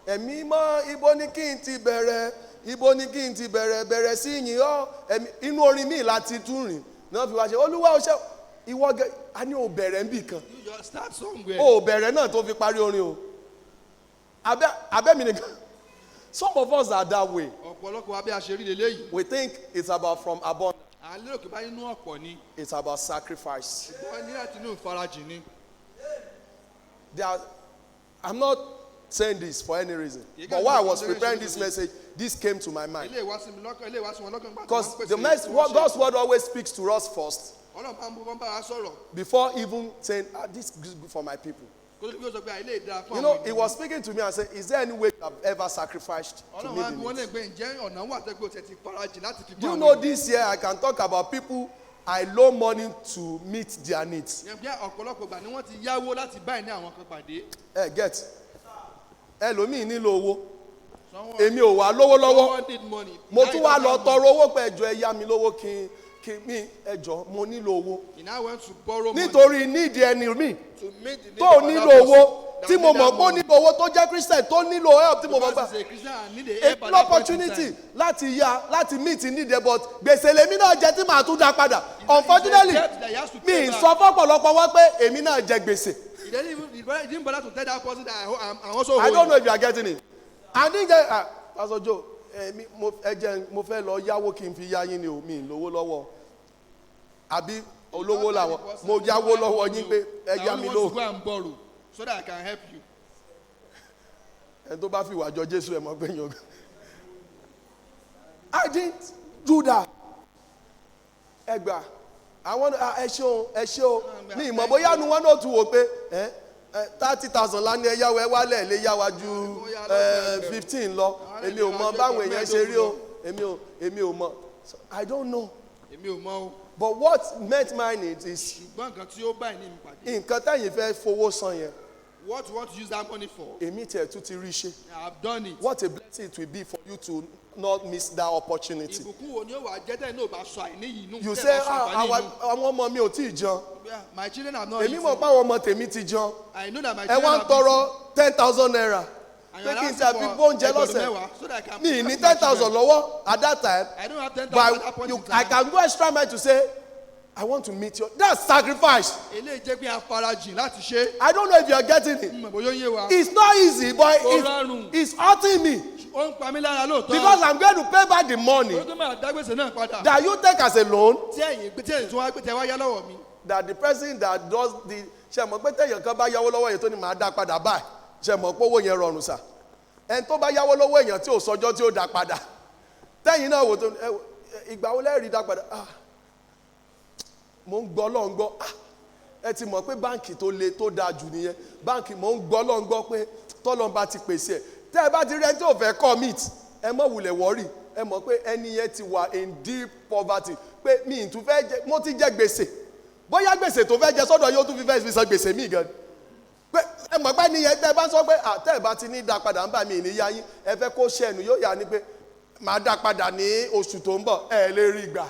Ẹ̀mí mímọ́ ibo ní kí n ti bẹ̀rẹ̀, ibo ní kí n ti bẹ̀rẹ̀, bẹ̀rẹ̀ sí yìn ọ́. Ẹ̀mí inú orin míì láti tún rìn náà fi wá ṣe Olúwa ó ṣe ìwọ gẹ a ní o bẹ̀rẹ̀ níbì kan. You just start somewhere. O bẹ̀rẹ̀ náà tó fi parí orin o. Abẹ́ abẹ́ mi nìkan, some of us are that way. Ọ̀pọ̀lọpọ̀ wa bí a ṣe rí leléyìí. We think it's about from abundance. À ń lérò pé báyìí inú ọ̀pọ̀ ni. It's about sacrifice. Ṣùgbọ́n ní láti inú ìfarajìn ni. I'm not saying this for any reason, but while I was preparing this message, this came to my mind. Ilé ìwá sí mi lọ́kàn, ilé ìwá sí wọn lọ́kàn nígbà tí wọ́n ń Because pèsè the mess, tí wọ́n what ṣe. God's word always speaks to us first Ọlọ́run máa ń bá wa sọ̀rọ̀ before even saying, "Ah, this is good for my people." kó tó bí ó sọ pé ilé ìdára fún You àwọn know, he ènìyàn. was speaking to me and said, "Is there any way you have ever sacrificed to Ọlọ́run meet wá the bí wọ́n needs?" lè gbé ǹjẹ́ ọ̀nà wà tẹ́gbẹ́ òtẹ́ ti farajìn láti fi Do you fún know àwọn ènìyàn. this year I can talk about people I loan money to meet their needs? Ìyẹn bí ọ̀pọ̀lọpọ̀ ìgbà ni wọ́n ti yáwó láti bá ìní àwọn kan pàdé. Ẹ get, ẹlòmíì nílò owó, Someone èmi ò wá lówó lọ́wọ́. Someone need money. Mo tún wá lọ tọrọ owó pé ẹjọ́, ẹ yá mi lówó kí mi, ẹjọ́, mo nílò owó. He now went to borrow money Nítorí nídìí ẹni mi to meet the need tó of another nílò owó person that tí mo need mọ̀ that pé ó money. nílò owó, tó jẹ́ Christian, tó nílò help, tí mo mọ̀ gbà Because he's a Christian and need a help èmi at that point in opportunity time. láti yá láti meet need ẹ, but gbèsè lèmi náà jẹ tí màá tún dá padà. Unfortunately, debt that he has to mi pay ì back. sọ fọ́pọ̀lọpọ̀ wọn pé èmi náà jẹ gbèsè. He didn't bother to tell that person that I'm also I don't owing. know if you are getting it. And then ah, Pastor Joe, èmi mo ẹ jẹ́ mo fẹ́ lọ yáwó kí n fi yá yín ni o, mi ì lówó lọ́wọ́, àbí olówó làwọn, mo yáwó lọ́wọ́ yín pé ẹ I yá only mi want to lówó. go and borrow so that I can help you. Ẹni tó bá fi ìwà jọ Jésù, ẹ mọ̀ pé yan. I didn't do that. Ẹ gbà àwọn, ah, ẹ ṣeun, ẹ ṣe o. Mi ìmọ̀ bóyá nu wọn náà tún wò pé ẹ 30,000 lánàá, ẹ yáwó, ẹ wálẹ̀ lè yá wa ju 15 lọ. Èmi ò mọ báwọn èèyàn ṣe rí o. Èmi ò mọ. So, I don't know. Èmi ò mọ o. But what met my needs is Ṣùgbọ́n nǹkan tí ó bá ìní mi pàdé. nǹkan tẹ̀yìn fẹ́ fowó san yẹn, What you want to use that money for? èmi tiẹ̀ tún ti rí ṣe. I have done it. What a blessing it will be for you to not miss that opportunity. Ìbùkún wo ni ó wà jẹ́ tẹ́yìn náà ò bá sọ àìní yìí nù? You Tẹ́ say, bá sọ "Ah, àǹfààní yìí nù. àwọn ọmọ mi ò tí ì jẹun." Yeah, my children have not Èmi eaten. mọ̀ pé àwọn ọmọ tèmi ti jẹun. I know that my Ẹ children wá ń have tọrọ ₦10,000 And pé you are kí n asking ṣe àfi for bóúnjẹ ẹgbẹ̀rún lọ́sẹ̀. mẹ́wàá so that I can Mi ní put my 10,000 children. lọ́wọ́ at that time. I don't have 10,000 at that But point you, in I time. can go extra mile to say, "I want to meet you." That's sacrifice. Eléyìí jẹ́ pé afarajìn láti ṣe. I don't know if you are getting it. Mọ̀ bóyá ó yé wa. It's not easy, but Kò rọrùn. it's hurting me Ó ń pa mí lára lóòótọ́. because I'm going to pay back the money Ó tó máa dá gbèsè náà padà. that you take as a loan, Tí ẹ̀yin tí ẹ̀yin tí wọ́n á gbé tẹ wá yá lọ́wọ́ mi. that the person that does the, ṣe mọ̀ pé tẹ̀yàn kan bá yáwó lọ́wọ́ yẹn tó ní màá dá padà báyìí, ṣe mọ̀ pé owó yẹn rọrùn sà? Ẹni tó bá yáwó lọ́wọ́ èèyàn tí ò sọjọ́ tí ó dá padà, tẹ̀yìn náà wò tó ẹ wò, ìgbà wo lẹ́ẹ̀rí dá padà? Ah, mo ń gbọ́ lọ́n gbọ́. Ah, ẹ ti mọ̀ pé báǹkì tó le tó dáa jù nìyẹn, báǹkì. Mo ń gbọ́ lọ́n gbọ́ pé tọ́lọ́n bá ti pèsè ẹ̀, tẹ́ ẹ bá ti rí ẹni tí ò fẹ́ commit, ẹ mọ̀ wulẹ̀ worry. Ẹ mọ̀ pé ẹni yẹn ti wà in deep poverty, pé mi ì tún fẹ́ jẹ, mo ti jẹ gbèsè, bóyá gbèsè tó fẹ́ jẹ sọ́dọ̀ yóò tún fi fẹ́ fi san gbèsè míì gan, pé ẹ mọ̀ pé ẹni yẹn, tẹ́ ẹ bá sọ pé à tẹ́ ẹ bá ti ní dá padà ń bà mí ní yá yín, ẹ fẹ́ kó ṣẹ́nu yóò yá ni pé màá dá padà ní oṣù tó ń bọ̀, ẹ lè rí gbà.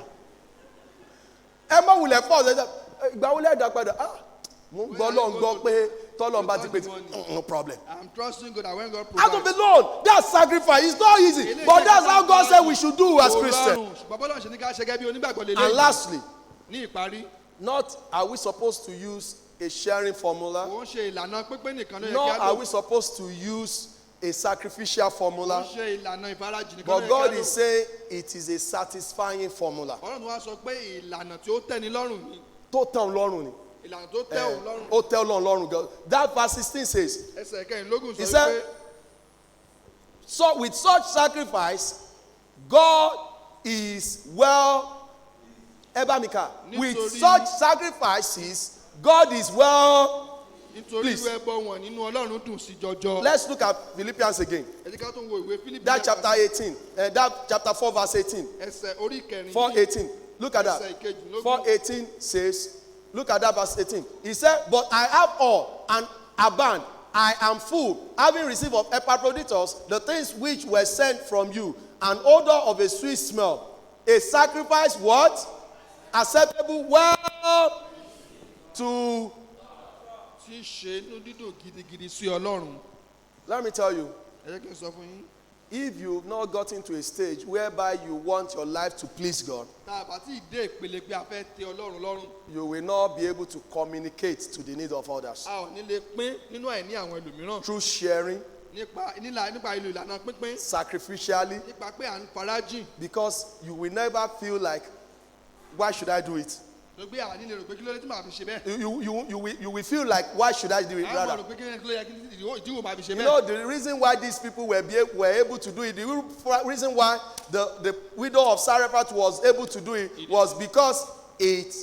Ẹ mọ̀ wulẹ̀ pọ̀ ṣẹṣẹ, ìgbà wo lẹ́ẹ̀ dá padà? Ah, mo ń gbọ́ lọ́n gbọ́ pé tọ́lọ́n bá ti pèsè, no problem. I'm trusting God that when God Out of provides. the loan, that's sacrifice. It's not easy, but that's how God said we should do as Kò Christians. rọrùn, ṣùgbọ́n bọ́lá ṣe ní ká ṣe gẹ́gẹ́ bí onígbàgbọ́ lélẹ́yìí. And lastly, Ní ìparí, not are we supposed to use a sharing formula, kò ń ṣe ìlànà pínpín nìkan ló yẹ nor kí á are lò. we supposed to use a sacrificial Kò ń formula, ṣe ìlànà ìfarajìn nìkan ló but yẹ kí á God lò. is saying it is a satisfying formula. Ọlọ́run wá sọ pé ìlànà tí ó tẹ́ni lọ́rùn ni. Tó tẹ́ òun lọ́rùn ni. Ìlànà tó tẹ́ òun lọ́rùn. Ó tẹ́ Ọlọ́run lọ́rùn gan. That verse 16 says, Ẹsẹ̀ kẹrìnlógún sọ He said, wípé "So with such sacrifice, God is well." Ẹ bá mi kà. With such sacrifices, God is well. Nítorí Please. irú ẹbọ wọn nínú Ọlọ́run dùn sí jọjọ. Let's look at Philippians again. Ẹ jẹ́ ká tún wo ìwé Fílípì That chapter 18, that chapter 4, verse 18. Ẹsẹ̀ orí kẹrin 4:18. Look at that. Ẹsẹ̀ ìkejìlélógún. 4:18 says, look at that verse 18. He said, "But I have all and abound. I am full, having received of Epaphroditus the things which were sent from you, an odor of a sweet smell." A sacrifice what? Acceptable well to. Tí í ṣe inú dídùn gidigidi sí Ọlọ́run. Let me tell you, Ẹ jẹ́ kí n sọ fún yín. if you've not gotten to a stage whereby you want your life to please God, Tá a bá tí ì dé ìpele pé a fẹ́ tẹ Ọlọ́run lọ́rùn, you will not be able to communicate to the need of others. a ò ní lè pín nínú àìní àwọn ẹlòmíràn. Through sharing, Nípa ìlò ìlànà pínpín, sacrificially, nípa pé à ń farajìn. because you will never feel like, why should I do it? Tó gbé àní lè rò pé kí ló dé tí màá fi ṣe bẹ́ẹ̀. You will feel like, why should I do it A máa rather? rò pé kí ló yẹ kí ìdíwò máa fi ṣe You bẹ́ẹ̀. know, the reason why these people were able to do it, the reason why the widow of Zarephath was able to do it was because it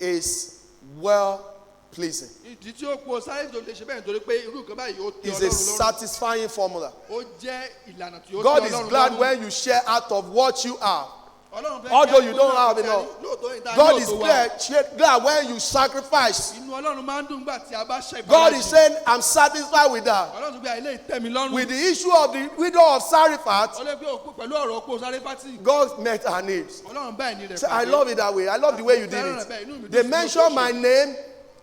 is well pleasing. Ìdí tí ó po sáré tó lè ṣe bẹ́ẹ̀ nítorí pé irú nǹkan báyìí ó tẹ It's a Ọlọ́run lọ́rùn. satisfying formula. Ó jẹ́ ìlànà tí ó tẹ God is Ọlọ́run glad lọ́rùn. when you share out of what you have. Ọlọ́run fẹ́ Although kí a you kó don't náà have tí a ní. enough. Lóòótọ́ ìta God ní is òtó wa. glad when you sacrifice. Inú Ọlọ́run máa ń dùn nígbà tí a bá ṣe God ìfarajìn. is saying, I'm satisfied with that. Ọlọ́run tún gbé ilé ìtẹ́ mi lọ́rùn. With the issue of the widow of Zarephath, Ọlọ́run gbé òkú pẹ̀lú ọ̀rọ̀ opó Sarepati. God met her needs. Ọlọ́run bá ẹni rẹ̀ Say, I pàdé. love it that way. I love the way you did it. They mentioned my name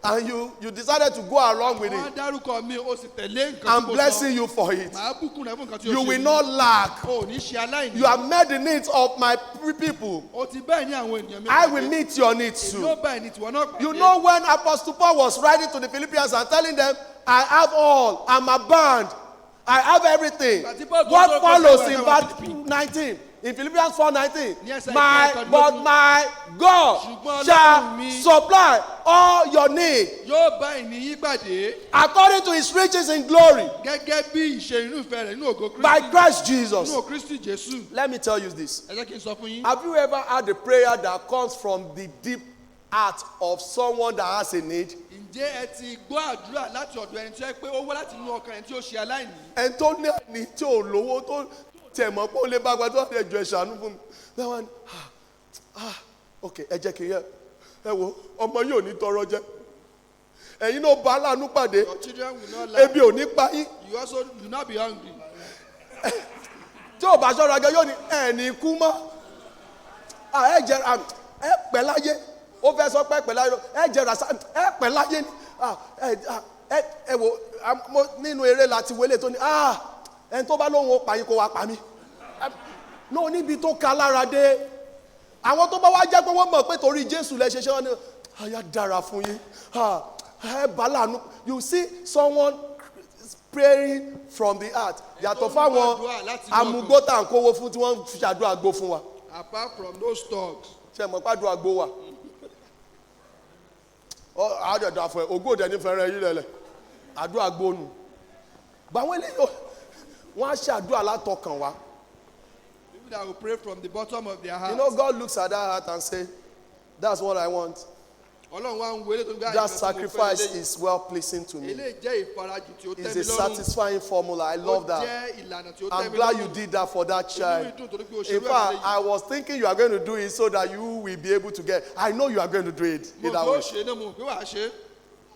and you decided to go along with Wọ́n á it. dárúkọ mi, o sì tẹ̀lé nǹkan tí I'm mo sọ. blessing you for it. Màá bùkún rẹ fún nǹkan tí o You ṣe. will not lack. O ò ní ṣe aláìní. You have met the needs of my people. O ti bá ẹni àwọn ènìyàn mi I pàdé. will meet your needs Èmi too. ó bá ẹni tiwọn náà pàdé. You know when Apostle Paul was writing to the Philippians and telling them, I have all, I'm abound, I have everything. But Paul goes What on follows to in say, verse 19, in Philippians 4:19, Yes, I can but continue. my God Ṣùgbọ́n shall Ọlọ́run mi- supply all your need Yóò bá ẹni yín pàdé according to his riches in glory gẹ́gẹ́ bí ìṣe inú ìfẹ́ rẹ̀ nínú ògo by Kristi. Christ Jesus. Nínú Kristi Jésù. Let me tell you this. Ẹ jẹ́ kí n sọ fún yín. Have you ever had a prayer that comes from the deep heart of someone that has a need? Ǹjẹ́ ẹ ti gbọ́ àdúrà láti ọ̀dọ̀ ẹni tí ó yẹ pé ó wá láti inú ọkàn ẹni tí ó ṣe aláìní? Ẹni tó ní àní tí ò lówó tó tiẹ̀ mọ̀ pé ó lè bá gbàdúrà ní ẹjọ́ ẹ ṣàánú fún mi. Lẹ́wọ̀n ni, ok, ẹ jẹ́ kí n yẹ ẹ wo ọmọ yìí ò ní tọrọ jẹ, ẹ̀yin náà bá aláàánú pàdé, Your children will not lack. ebi ò ní pa yín. You also will not be hungry. Tí ò bá ṣọ́ra gan yóò ní ẹ̀ ní kú mọ́. Ẹ jẹ ẹ pẹ́ láyé, ó fẹ́ sọ pé ẹ pẹ́ láyé, ẹ jẹ rasa, ẹ pẹ́ láyé ni. Ẹ wo, nínú eré la ti wọlé tó ní, ẹni tó bá lóhun ó pa yín kó wá pa mí. No, níbi tó ka lára dé. Àwọn tó bá wá jẹ́ pé wọ́n mọ̀ pé torí Jésù lẹ ṣe ṣe wọ́n ní, àyà dára fún yín. Ẹ bá láàánú. You see someone praying from the heart. Yàtọ̀ fáwọn amúgbó tá à ń kówó fún tí wọ́n ń ṣàdúrà gbó fún wa. Apart from those talks. Ṣé ẹ mọ̀ pé àdúrà gbó wà? Ọ, àdàdà fún ẹ, ògo òdẹ ní fẹ́ràn yín lẹ́lẹ̀. Àdúrà gbó nu. Báwọn eléyìí wọ́n á ṣàdúrà látọkàn wá. People that will pray from the bottom of their heart. You know, God looks at that heart and say, that's what I want. Ọlọ́run wá ń wo eléyìí tó ń gbé That àyè kan tí mo fẹ́ sacrifice eléyìí. is well pleasing to me. Eléyìí jẹ́ ìfarajìn tí ó tẹ́ It's mi a lọ́rùn. satisfying formula. I love Ó that. jẹ́ ìlànà tí ó tẹ́ I'm mi glad lọ́rùn. you did that for that Inú child. mi dùn torí pé o ṣe In irú ẹ̀ fact, fún eléyìí. I was thinking you are going to do it so that you will be able to get. I know you are going to do it. Mo Either tó way. ṣe náà, mo mọ̀ pé wàá ṣe.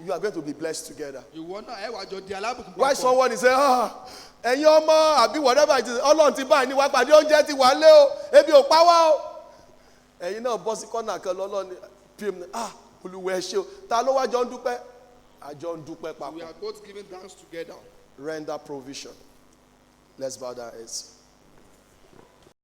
You are going to be blessed together. Ìwọ náà ẹ wàá jọ di alábùkún Why papọ̀. someone is saying, ẹ̀yin ọmọ àbí whatever it is, Ọlọ́run ti báyìí ní wá pàdé oúnjẹ ti wà lé o, ebi ò pa wá o. Ẹ̀yin náà bọ́ sí kọ́nà kan lọ́lọ́ ni pm, Olúwa ẹ ṣé o. Ta ló wá jọ ń dúpẹ́? A jọ ń dúpẹ́ We papọ̀. are both giving thanks together. Render provision. Let's bow our heads.